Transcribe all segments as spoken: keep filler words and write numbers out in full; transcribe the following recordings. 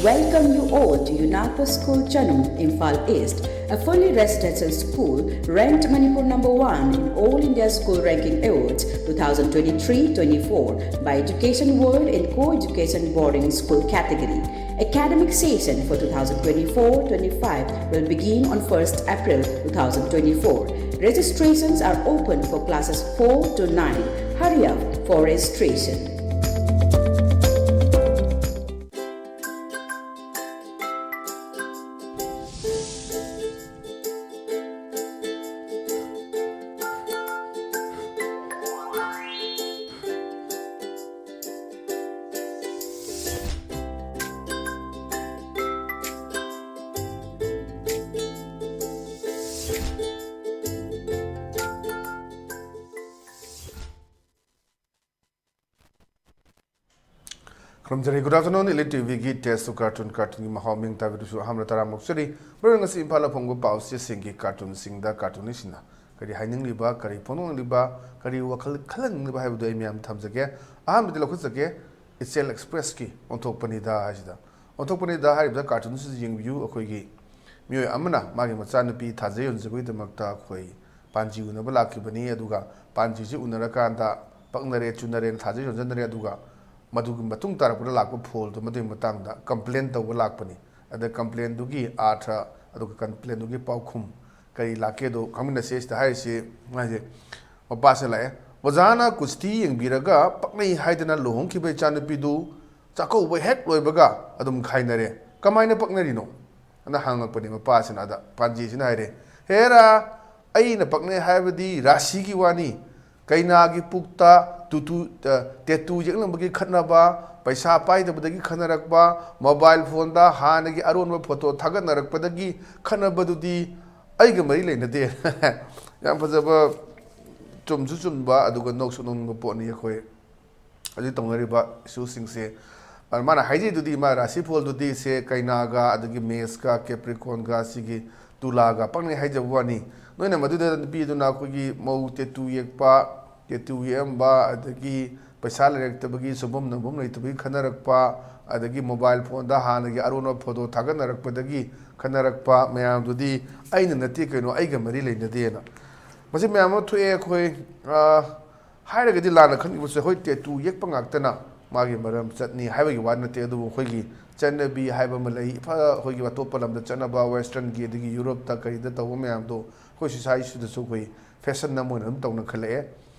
Welcome you all to UNAPA School Chanung, Imphal East, a fully residential school ranked Manipur number one in All India School Ranking Awards two thousand twenty-three twenty-four by Education World in Co-Education Boarding School category. Academic session for twenty twenty-four twenty-five will begin on first April two thousand twenty-four. Registrations are open for classes four to nine. Hurry up for registration. ꯈꯨꯔꯨꯝꯖꯔꯤ꯫ Good afternoon, Elite T ꯚꯤꯒꯤ Taste to Cartoon, ꯀꯥꯔꯇꯨꯟꯒꯤ ꯃꯍꯥꯎ ꯃꯤꯡ ꯇꯥꯕꯤꯗꯨꯁꯨ ꯑꯍꯥꯟꯕꯗ ꯇꯔꯥꯝꯅ ꯑꯣꯛꯆꯔꯤ꯫ ꯃꯔꯨ ꯑꯣꯏꯅ ꯉꯁꯤ ꯏꯝꯐꯥꯜꯗ ꯐꯣꯡꯕ ꯄꯥꯎꯆꯦꯁꯤꯡꯒꯤ ꯀꯥꯔꯇꯨꯟꯁꯤꯡꯗ ꯀꯥꯔꯇꯨꯅꯤꯁꯁꯤꯡꯅ ꯀꯔꯤ ꯍꯥꯏꯅꯤꯡꯂꯤꯕ, ꯀꯔꯤ ꯐꯣꯡꯗꯣꯛꯅꯤꯡꯂꯤꯕ, ꯀꯔꯤ ꯋꯥꯈꯜ ꯈꯜꯍꯟꯅꯤꯡꯂꯤꯕ ꯍꯥꯏꯕꯗꯨ ꯑꯩ ꯃꯌꯥꯝ ꯊꯝꯖꯒꯦ꯫ ꯑꯍꯥꯟꯕꯗꯤ ꯂꯧꯈꯠꯆꯒꯦ, ꯏꯆꯦꯜ ꯑꯦꯛꯁꯄ꯭ꯔꯦꯁꯀꯤ ꯑꯣꯟꯊꯣꯛꯄꯅꯤꯗ ꯍꯥꯏꯁꯤꯗ꯫ ꯑꯣꯟꯊꯣꯛꯄꯅꯤꯗ ꯍꯥꯏꯔꯤꯕꯗ ꯀꯥꯔꯇꯨꯟꯁꯤꯗ ꯌꯦꯡꯕꯤꯌꯨ꯫ ꯑꯩꯈꯣꯏꯒꯤ ꯃꯤꯑꯣꯏ ꯑꯃꯅ ꯃꯥꯒꯤ ꯃꯆꯥꯅꯨꯄꯤ ꯊꯥꯖ ꯌꯣꯟꯖꯕꯒꯤꯗꯃꯛꯇ ꯑꯩꯈꯣꯏ ꯄꯥꯟꯖꯤ ꯎꯅꯕ ꯂꯥꯛꯈꯤꯕꯅꯤ꯫ ꯑꯗꯨꯒ ꯄꯥꯟꯖꯤꯁꯤ ꯎꯅꯔꯀꯥꯟꯗ ꯄꯛꯅꯔꯦ, ꯆꯨꯅꯔꯦꯅ ꯊꯥꯖ ꯌꯣꯟꯖꯟꯅꯔꯦ꯫ ꯑꯗꯨꯒ ꯃꯗꯨꯒꯤ ꯃꯇꯨꯡ ꯇꯥꯔꯛꯄꯗ ꯂꯥꯛꯄ ꯐꯣꯜꯗꯣ, ꯃꯗꯨꯒꯤ ꯃꯇꯥꯡꯗ ꯀꯝꯄ꯭ꯂꯦꯟ ꯇꯧꯕ ꯂꯥꯛꯄꯅꯤ꯫ ꯑꯗ ꯀꯝꯄ꯭ꯂꯦꯟꯗꯨꯒꯤ ꯑꯥꯔꯊ ꯑꯗꯨꯒ ꯀꯝꯄ꯭ꯂꯦꯟꯗꯨꯒꯤ ꯄꯥꯎꯈꯨꯝ ꯀꯔꯤ ꯂꯥꯛꯀꯦꯗꯣ ꯈꯪꯃꯤꯟꯅꯁꯦ꯫ ꯁꯤꯗ ꯍꯥꯏꯔꯤꯁꯤ ꯃꯥꯁꯦ, ꯃꯄꯥꯁꯦ ꯂꯥꯛꯑꯦ, "ꯑꯣꯖꯥꯅ ꯀꯨꯁꯇꯤ ꯌꯦꯡꯕꯤꯔꯒ ꯄꯛꯅꯩ ꯍꯥꯏꯗꯅ ꯂꯨꯍꯣꯡꯈꯤꯕ ꯏꯆꯥꯅꯨꯄꯤꯗꯨ ꯆꯥꯛꯀꯧꯕ ꯍꯦꯛ ꯂꯣꯏꯕꯒ ꯑꯗꯨꯝ ꯈꯥꯏꯅꯔꯦ꯫ ꯀꯃꯥꯏꯅ ꯄꯛꯅꯔꯤꯅꯣ?" ꯑꯅ ꯍꯪꯉꯛꯄꯅꯤ ꯃꯄꯥꯁꯤꯅ꯫ ꯑꯗ ꯄꯥꯟꯖꯤꯁꯤꯅ ꯍꯥꯏꯔꯦ, "ꯍꯦꯔꯥ, ꯑꯩꯅ ꯄꯛꯅꯩ ꯍꯥꯏꯕꯗꯤ ꯔꯥꯁꯤꯒꯤ ꯋꯥꯅꯤ꯫ ꯀꯩꯅꯥꯒꯤ ꯄꯨꯛꯇ ꯇꯨꯇꯨ, ꯑ, ꯇꯦꯇꯨ ꯌꯦꯛꯂꯝꯕꯒꯤ ꯈꯠꯅꯕ, ꯄꯩꯁꯥ ꯄꯥꯏꯗꯕꯗꯒꯤ ꯈꯠꯅꯔꯛꯄ, ꯃꯣꯕꯥꯏꯜ ꯐꯣꯟꯗ ꯍꯥꯟꯅꯒꯤ ꯑꯔꯣꯟꯕ ꯐꯣꯇꯣ ꯊꯥꯒꯠꯅꯔꯛꯄꯗꯒꯤ ꯈꯠꯅꯕꯗꯨꯗꯤ ꯑꯩꯒ ꯃꯔꯤ ꯂꯩꯅꯗꯦ꯫" ꯌꯥꯝ ꯐꯖꯕ, ꯆꯨꯝꯁꯨ ꯆꯨꯝꯕ, ꯑꯗꯨꯒ ꯅꯣꯛꯁꯨ ꯅꯣꯛꯅꯤꯡꯕ ꯄꯣꯠꯅꯤ꯫ ꯑꯩꯈꯣꯏ ꯍꯧꯖꯤꯛ ꯇꯧꯅꯔꯤꯕ ꯏꯁꯨꯁꯤꯡꯁꯦ, ꯑ, ꯃꯥꯅ ꯍꯥꯏꯖꯩꯗꯨꯗꯤ, ꯃꯥ ꯔꯥꯁꯤ ꯐꯣꯜꯗꯨꯗꯤ ꯁꯦ ꯀꯩꯅꯥꯒ, ꯑꯗꯒꯤ ꯃꯦꯁꯀ, ꯀꯦꯄ꯭ꯔꯤꯀꯣꯟꯒ, ꯁꯤꯒꯤ ꯇꯨꯂꯥꯒ ꯄꯛꯅꯩ ꯍꯥꯏꯖꯕ ꯋꯥꯅꯤ꯫ ꯅꯣꯏꯅ ꯃꯗꯨꯗ ꯅꯨꯄꯤꯗꯨꯅ ꯑꯩꯈꯣꯏꯒꯤ ꯃꯧ ꯇꯦꯇꯨ ꯌꯦꯛꯄ, ꯇꯦꯇꯨ ꯌꯦꯛꯑꯝꯕ, ꯑꯗꯒꯤ ꯄꯩꯁꯥ ꯂꯩꯔꯛꯇꯕꯒꯤ, ꯁꯨꯐꯝ ꯅꯣꯝꯐꯝ ꯂꯩꯇꯕꯒꯤ ꯈꯟꯅꯔꯛꯄ, ꯑꯗꯒꯤ ꯃꯣꯕꯥꯏꯜ ꯐꯣꯟꯗ ꯍꯥꯟꯅꯒꯤ ꯑꯔꯣꯟꯕ ꯐꯣꯇꯣ ꯊꯥꯒꯠꯅꯔꯛꯄꯗꯒꯤ ꯈꯟꯅꯔꯛꯄ ꯃꯌꯥꯝꯗꯨꯗꯤ ꯑꯩꯅ ꯅꯠꯇꯦ ꯀꯩꯅꯣ, ꯑꯩꯒ ꯃꯔꯤ ꯂꯩꯅꯗꯦꯅ꯫ ꯃꯁꯤ ꯃꯌꯥꯝ ꯑꯃ ꯊꯣꯛꯑꯦ꯫ ꯑꯩꯈꯣꯏ, ꯑ, ꯍꯥꯏꯔꯒꯗꯤ ꯂꯥꯟꯅ ꯈꯟꯈꯤꯕꯁꯨ ꯌꯥꯏ꯫ ꯍꯣꯏ, ꯇꯦꯇꯨ ꯌꯦꯛꯄ ꯉꯥꯛꯇꯅ ꯃꯥꯒꯤ ꯃꯔꯝ ꯆꯠꯅꯤ ꯍꯥꯏꯕꯒꯤ ꯋꯥ ꯅꯠꯇꯦ, ꯑꯗꯨꯕꯨ ꯑꯩꯈꯣꯏꯒꯤ ꯆꯠꯅꯕꯤ ꯍꯥꯏꯕ ꯑꯃ ꯂꯩ꯫ ꯏꯐ-, ꯑꯩꯈꯣꯏꯒꯤ ꯑꯇꯣꯞꯄ ꯂꯝꯗ ꯆꯠꯅꯕ, ꯋꯦꯁꯇ꯭ꯔꯟꯒꯤ ꯑꯗꯒꯤ ꯌꯨꯔꯣꯞꯇ ꯀꯔꯤꯗ ꯇꯧꯕ ꯃꯌꯥꯝꯗꯣ ꯑꯩꯈꯣꯏ ꯁꯣꯁꯥꯏꯇꯤꯁꯤꯗꯁꯨ ꯑꯩꯈꯣꯏ ꯐꯦꯁꯟ ꯑꯃ ꯑꯣꯏꯅ ꯑꯗꯨꯝ ꯇꯧꯅꯈꯠꯂꯛꯑꯦ꯫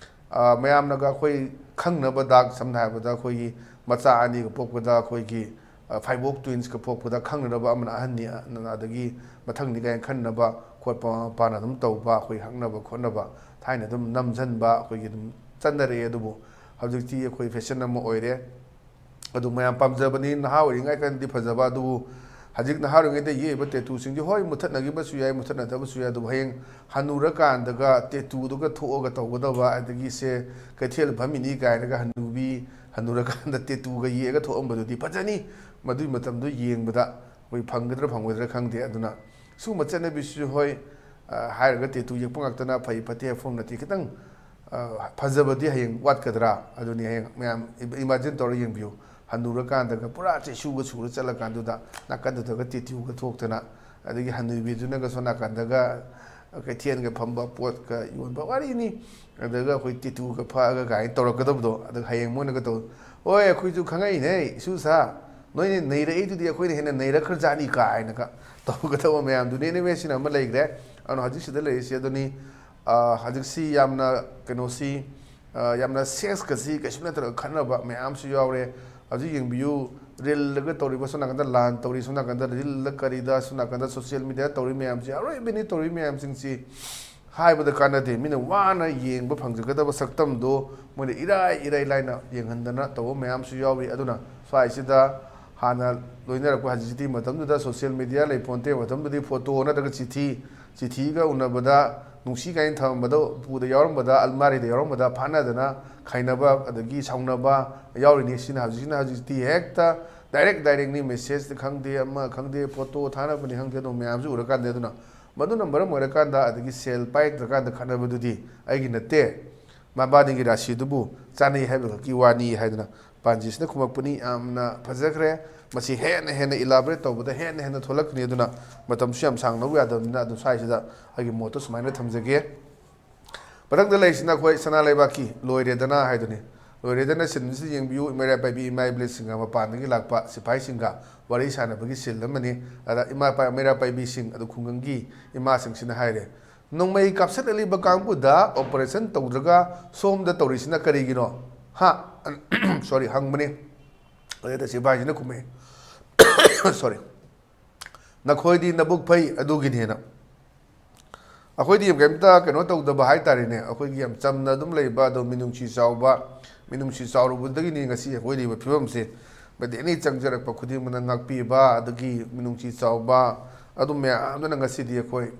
ꯑ, ꯃꯌꯥꯝꯅꯒ ꯑꯩꯈꯣꯏ ꯈꯪꯅꯕ ꯗꯥꯛ, ꯁꯝꯅ ꯍꯥꯏꯔꯕꯗ ꯑꯩꯈꯣꯏꯒꯤ ꯃꯆꯥ ꯑꯅꯤꯒ ꯄꯣꯛꯄꯗ ꯑꯩꯈꯣꯏꯒꯤ, ꯑ, ꯐꯥꯏꯕꯣꯛ ꯇ꯭ꯋꯤꯟꯁꯀ ꯄꯣꯛꯄꯗ ꯈꯪꯅꯅꯕ ꯑꯃꯅ ꯑꯍꯟꯅꯤ, ꯑ, ꯑꯗꯒꯤ ꯃꯊꯪꯅꯤ ꯀꯥꯏꯅ ꯈꯟꯅꯕ ꯈꯣꯠꯄ, ꯃꯃꯥ ꯃꯄꯥꯅ ꯑꯗꯨꯝ ꯇꯧꯕ, ꯑꯩꯈꯣꯏ ꯍꯛꯅꯕ ꯈꯣꯠꯅꯕ ꯊꯥꯏꯅ ꯑꯗꯨꯝ ꯅꯝꯁꯤꯟꯕ, ꯑꯩꯈꯣꯏꯒꯤ ꯑꯗꯨꯝ ꯆꯠꯅꯔꯛꯑꯦ꯫ ꯑꯗꯨꯕꯨ ꯍꯧꯖꯤꯛꯇꯤ ꯑꯩꯈꯣꯏ ꯐꯦꯁꯟ ꯑꯃ ꯑꯣꯏꯔꯦ꯫ ꯑꯗꯨ ꯃꯌꯥꯝ ꯄꯥꯝꯖꯕꯅꯤ, ꯅꯍꯥ ꯑꯣꯏꯔꯤꯉꯩ ꯀꯥꯟꯗꯗꯤ ꯐꯖꯕ꯫ ꯑꯗꯨꯕꯨ ꯍꯧꯖꯤꯛ ꯅꯍꯥ ꯑꯣꯏꯔꯤꯉꯩꯗ ꯌꯦꯛꯏꯕ ꯇꯦꯇꯨꯁꯤꯡꯁꯤ, ꯍꯣꯏ, ꯃꯨꯊꯠꯅꯈꯤꯕꯁꯨ ꯌꯥꯏ, ꯃꯨꯊꯠꯅꯗꯕꯁꯨ ꯌꯥꯏ, ꯑꯗꯨꯕꯨ ꯍꯌꯦꯡ ꯍꯅꯨꯔꯀꯥꯟꯗꯒ ꯇꯦꯇꯨꯗꯨꯒ ꯊꯣꯛꯑꯒ ꯇꯧꯒꯗꯕ, ꯑꯗꯒꯤ ꯁꯦ ꯀꯩꯊꯦꯜ ꯐꯝꯃꯤꯅꯤ ꯀꯥꯏꯅꯒ ꯍꯅꯨꯕꯤ ꯍꯅꯨꯔꯀꯥꯟꯗ ꯇꯦꯇꯨꯒ ꯌꯦꯛꯑꯒ ꯊꯣꯛꯑꯝꯕꯗꯨꯗꯤ ꯐꯖꯅꯤ꯫ ꯃꯗꯨꯒꯤ ꯃꯇꯝꯗꯨ ꯌꯦꯡꯕꯗ ꯑꯩꯈꯣꯏ ꯐꯪꯒꯗ꯭ꯔꯥ ꯐꯪꯉꯣꯏꯗ꯭ꯔꯥ ꯈꯪꯗꯦ꯫ ꯑꯗꯨꯅ ꯁꯤꯒꯨꯝꯕ ꯆꯠꯅꯕꯤꯁꯤꯁꯨ, ꯍꯣꯏ, ꯑ, ꯍꯥꯏꯔꯒ ꯇꯦꯇꯨ ꯌꯦꯛꯄ ꯉꯥꯛꯇꯅ ꯐꯩ ꯐꯠꯇꯦ ꯍꯥꯏꯕ ꯅꯠꯇꯦ꯫ ꯈꯤꯇꯪ, ꯑ, ꯐꯖꯕꯗꯤ ꯍꯌꯦꯡ ꯋꯥꯠꯀꯗ꯭ꯔꯥ? ꯑꯗꯨꯅꯤ ꯍꯌꯦꯡ ꯃꯌꯥꯝ ꯏ-, ꯏꯃꯥꯖꯤꯟ ꯇꯧꯔ ꯌꯦꯡꯕꯤꯌꯨ꯫ ꯍꯟꯅꯨꯔꯀꯥꯟꯗꯒ ꯄꯨꯔꯥ ꯆꯩꯁꯨꯒ ꯁꯨꯔ ꯆꯠꯂꯀꯥꯟꯗꯨꯗ ꯅꯥꯀꯟꯗꯨꯗꯒ ꯇꯦꯇꯨꯒ ꯊꯣꯛꯇꯅ, ꯑꯗꯒꯤ ꯍꯟꯅꯨꯕꯤꯗꯨꯅꯒ ꯁꯣꯝ ꯅꯥꯀꯟꯗꯒ ꯀꯩꯊꯦꯜꯒ ꯐꯝꯕ, ꯄꯣꯠꯀ ꯌꯣꯟꯕ ꯋꯥꯔꯤꯅꯤ꯫ ꯑꯗꯨꯒ ꯑꯩꯈꯣꯏ ꯇꯦꯇꯨꯒ ꯐꯛꯑꯒ ꯀꯥꯏꯅ ꯇꯧꯔꯛꯀꯗꯕꯗꯣ, ꯑꯗꯨꯒ ꯍꯌꯦꯡ ꯃꯣꯏꯅꯒ ꯇꯧ, "ꯍꯣꯏ, ꯑꯩꯈꯣꯏꯁꯨ ꯈꯪꯉꯛꯏꯅꯦ, ꯏꯁꯨ ꯁꯥ, ꯅꯣꯏꯅ ꯅꯩꯔꯛꯏꯗꯨꯗꯤ ꯑꯩꯈꯣꯏꯅ ꯍꯦꯟꯅ ꯅꯩꯔꯛꯈ꯭ꯔꯖꯥꯠꯅꯤ" ꯀꯥꯏꯅꯒ ꯇꯧꯒꯗꯕ ꯃꯌꯥꯝꯗꯨꯅꯤ꯫ Anyway, ꯁꯤꯅ ꯑꯃ ꯂꯩꯈ꯭ꯔꯦ꯫ ꯑꯗꯨꯅ ꯍꯧꯖꯤꯛ ꯁꯤꯗ ꯂꯩꯔꯤꯁꯤ ꯑꯗꯨꯅꯤ꯫ ꯑ, ꯍꯧꯖꯤꯛꯁꯤ ꯌꯥꯝꯅ ꯀꯩꯅꯣꯁꯤ, ꯑ, ꯌꯥꯝꯅ ꯁꯦꯛꯁꯀꯁꯤ ꯀꯩꯁꯨ ꯅꯠꯇ꯭ꯔꯒ ꯈꯠꯅꯕ ꯃꯌꯥꯝꯁꯨ ꯌꯥꯎꯔꯦ꯫ ꯍꯧꯖꯤꯛ ꯌꯦꯡꯕꯤꯌꯨ, ꯔꯤꯜꯗꯒ ꯇꯧꯔꯤꯕ, ꯁꯣꯝ ꯅꯥꯀꯟꯗ ꯂꯥꯟ ꯇꯧꯔꯤ, ꯁꯣꯝ ꯅꯥꯀꯟꯗ ꯔꯤꯜꯗ ꯀꯔꯤꯗ, ꯁꯣꯝ ꯅꯥꯀꯟꯗ ꯁꯣꯁꯤꯌꯦꯜ ꯃꯤꯗꯤꯌꯥꯗ ꯇꯧꯔꯤ ꯃꯌꯥꯝꯁꯤ, ꯑꯔꯣꯏꯕꯤꯅꯤ ꯇꯧꯔꯤ ꯃꯌꯥꯝꯁꯤꯡꯁꯤ꯫ ꯍꯥꯏꯕꯗ ꯀꯥꯟꯅꯗꯦ꯫ ꯃꯤꯅ ꯋꯥꯅ ꯌꯦꯡꯕ ꯐꯪꯖꯒꯗꯕ ꯁꯛꯇꯝꯗꯣ ꯃꯣꯏꯅ ꯏꯔꯥꯏ ꯏꯔꯥꯏ ꯂꯥꯏꯅ ꯌꯦꯡꯍꯟꯗꯅ ꯇꯧꯕ ꯃꯌꯥꯝꯁꯨ ꯌꯥꯎꯔꯤ꯫ ꯑꯗꯨꯅ ꯁ꯭ꯋꯥꯏꯁꯤꯗ ꯍꯥꯟꯅ ꯂꯣꯏꯅꯔꯛꯄ ꯍꯧꯖꯤꯛꯇꯤ ꯃꯇꯝꯗꯨꯗ ꯁꯣꯁꯤꯌꯦꯜ ꯃꯤꯗꯤꯌꯥ ꯂꯩ ꯄꯣꯟꯇꯦ꯫ ꯃꯇꯝꯗꯨꯗꯤ ꯐꯣꯇꯣ ꯅꯠꯇ꯭ꯔꯒ ꯆꯤꯊꯤ, ꯆꯤꯊꯤꯒ ꯎꯅꯕꯗ ꯅꯨꯡꯁꯤ ꯀꯥꯏꯅ ꯊꯝꯃꯝꯕꯗ ꯎꯄꯨꯗ ꯌꯥꯎꯔꯝꯕꯗ, ꯑꯜꯃꯥꯔꯤꯗ ꯌꯥꯎꯔꯝꯕꯗ ꯐꯥꯅꯗꯅ ꯈꯥꯏꯅꯕ ꯑꯗꯒꯤ ꯁꯥꯎꯅꯕ ꯌꯥꯎꯔꯤꯅꯤ꯫ ꯁꯤꯅ ꯍꯧꯖꯤꯛꯁꯤꯅ ꯍꯧꯖꯤꯛꯇꯤ ꯍꯦꯛꯇ ꯗꯥꯏꯔꯦꯛ ꯗꯥꯏꯔꯦꯛꯅꯤ꯫ ꯃꯦꯁꯦꯖꯅꯤ ꯈꯪꯗꯦ, ꯑꯃ ꯈꯪꯗꯦ, ꯐꯣꯇꯣ ꯊꯥꯅꯕꯅꯤ ꯈꯪꯗꯦ, ꯑꯗꯨ ꯃꯌꯥꯝꯁꯨ ꯎꯔꯀꯥꯟꯗ꯫ ꯑꯗꯨꯅ ꯃꯗꯨꯅ ꯃꯔꯝ ꯑꯣꯏꯔꯀꯥꯟꯗ ꯑꯗꯒꯤ ꯁꯦꯜ ꯄꯥꯏꯔꯛꯇ꯭ꯔꯀꯥꯟꯗ ꯈꯠꯅꯕꯗꯨꯗꯤ ꯑꯩꯒꯤ ꯅꯠꯇꯦ, ꯃꯕꯥꯅꯤꯒꯤ ꯔꯥꯁꯤꯗꯨꯕꯨ ꯆꯥꯅꯩ ꯍꯥꯏꯕ ꯈꯛꯀꯤ ꯋꯥꯅꯤ ꯍꯥꯏꯗꯅ ꯄꯥꯟꯖꯤꯁꯤꯅ ꯈꯨꯝꯃꯛꯄꯅꯤ꯫ ꯌꯥꯝꯅ ꯐꯖꯈ꯭ꯔꯦ꯫ ꯃꯁꯤ ꯍꯦꯟꯅ ꯍꯦꯟꯅ elaborate ꯇꯧꯕꯗ ꯍꯦꯟꯅ ꯍꯦꯟꯅ ꯊꯣꯛꯂꯛꯀꯅꯤ꯫ ꯑꯗꯨꯅ ꯃꯇꯝꯁꯨ ꯌꯥꯝ ꯁꯥꯡꯅ ꯂꯧꯕ ꯌꯥꯗꯕꯅꯤꯅ ꯑꯗꯨꯝ ꯁ꯭ꯋꯥꯏꯁꯤꯗ ꯑꯩꯒꯤ ꯃꯣꯠꯇꯣ ꯁꯨꯃꯥꯏꯅ ꯊꯝꯖꯒꯦ꯫ ꯃꯊꯪꯗ ꯂꯩꯔꯤꯁꯤꯅ ꯑꯩꯈꯣꯏ ꯁꯅꯥ ꯂꯩꯕꯥꯛꯀꯤ "ꯂꯣꯏꯔꯦꯗꯅ" ꯍꯥꯏꯗꯨꯅꯤ꯫ "ꯂꯣꯏꯔꯦꯗꯅ" ꯁꯤꯟꯁꯤ ꯌꯦꯡꯕꯤꯌꯨ꯫ ꯃꯩꯔꯥ ꯄꯥꯏꯕꯤ ꯏꯃꯥ ꯏꯕꯦꯂꯦꯁꯤꯡꯒ ꯃꯄꯥꯟꯗꯒꯤ ꯂꯥꯛꯄ ꯁꯤꯐꯥꯏꯁꯤꯡꯒ ꯋꯥꯔꯤ ꯁꯥꯟꯅꯕꯒꯤ ꯁꯤꯟ ꯑꯃꯅꯤ꯫ ꯑꯗ ꯏꯃꯥ ꯄꯥꯏ-, ꯃꯩꯔꯥ ꯄꯥꯏꯕꯤꯁꯤꯡ ꯑꯗꯨ ꯈꯨꯡꯒꯪꯒꯤ ꯏꯃꯥꯁꯤꯡꯁꯤꯅ ꯍꯥꯏꯔꯦ, "ꯅꯣꯡꯃꯩ ꯀꯥꯞꯁꯤꯜꯂꯛꯂꯤꯕ ꯀꯥꯡꯕꯨꯗ operation ꯇꯧꯗ꯭ꯔꯒ ꯁꯣꯝꯗ ꯇꯧꯔꯤꯁꯤꯅ ꯀꯔꯤꯒꯤꯅꯣ? ꯍꯥ?" ꯁꯣꯔꯤ, ꯍꯪꯕꯅꯤ꯫ ꯑꯗꯩꯗ ꯁꯤꯐꯥꯏꯁꯤꯅ ꯈꯨꯝꯃꯛꯑꯦ, ꯁꯣꯔꯤ, "ꯅꯈꯣꯏꯗꯤ ꯅꯕꯨꯛ ꯐꯩ ꯑꯗꯨꯒꯤꯅꯦꯅ꯫ ꯑꯩꯈꯣꯏꯗꯤ ꯀꯩꯝꯇ ꯀꯩꯅꯣ ꯇꯧꯗꯕ ꯍꯥꯏꯇꯥꯔꯦꯅꯦ꯫ ꯑꯩꯈꯣꯏꯒꯤ ꯌꯥꯝ ꯆꯝꯅ ꯑꯗꯨꯝ ꯂꯩꯕ, ꯑꯗꯣ ꯃꯤꯅꯨꯡꯁꯤ ꯆꯥꯎꯕ, ꯃꯤꯅꯨꯡꯁꯤ ꯆꯥꯎꯔꯨꯕꯗꯒꯤꯅꯤ ꯉꯁꯤ ꯑꯩꯈꯣꯏ ꯂꯩꯕ ꯐꯤꯕꯝꯁꯦ꯫ ꯃꯗꯤ ꯑꯦꯅꯤ ꯆꯪꯖꯔꯛꯄ ꯈꯨꯗꯤꯡꯃꯛꯅ ꯉꯥꯛꯄꯤꯕ, ꯑꯗꯒꯤ ꯃꯤꯅꯨꯡꯁꯤ ꯆꯥꯎꯕ, ꯑꯗꯨꯝ ꯃꯌꯥꯝꯗꯨꯅ ꯉꯁꯤꯗꯤ ꯑꯩꯈꯣꯏ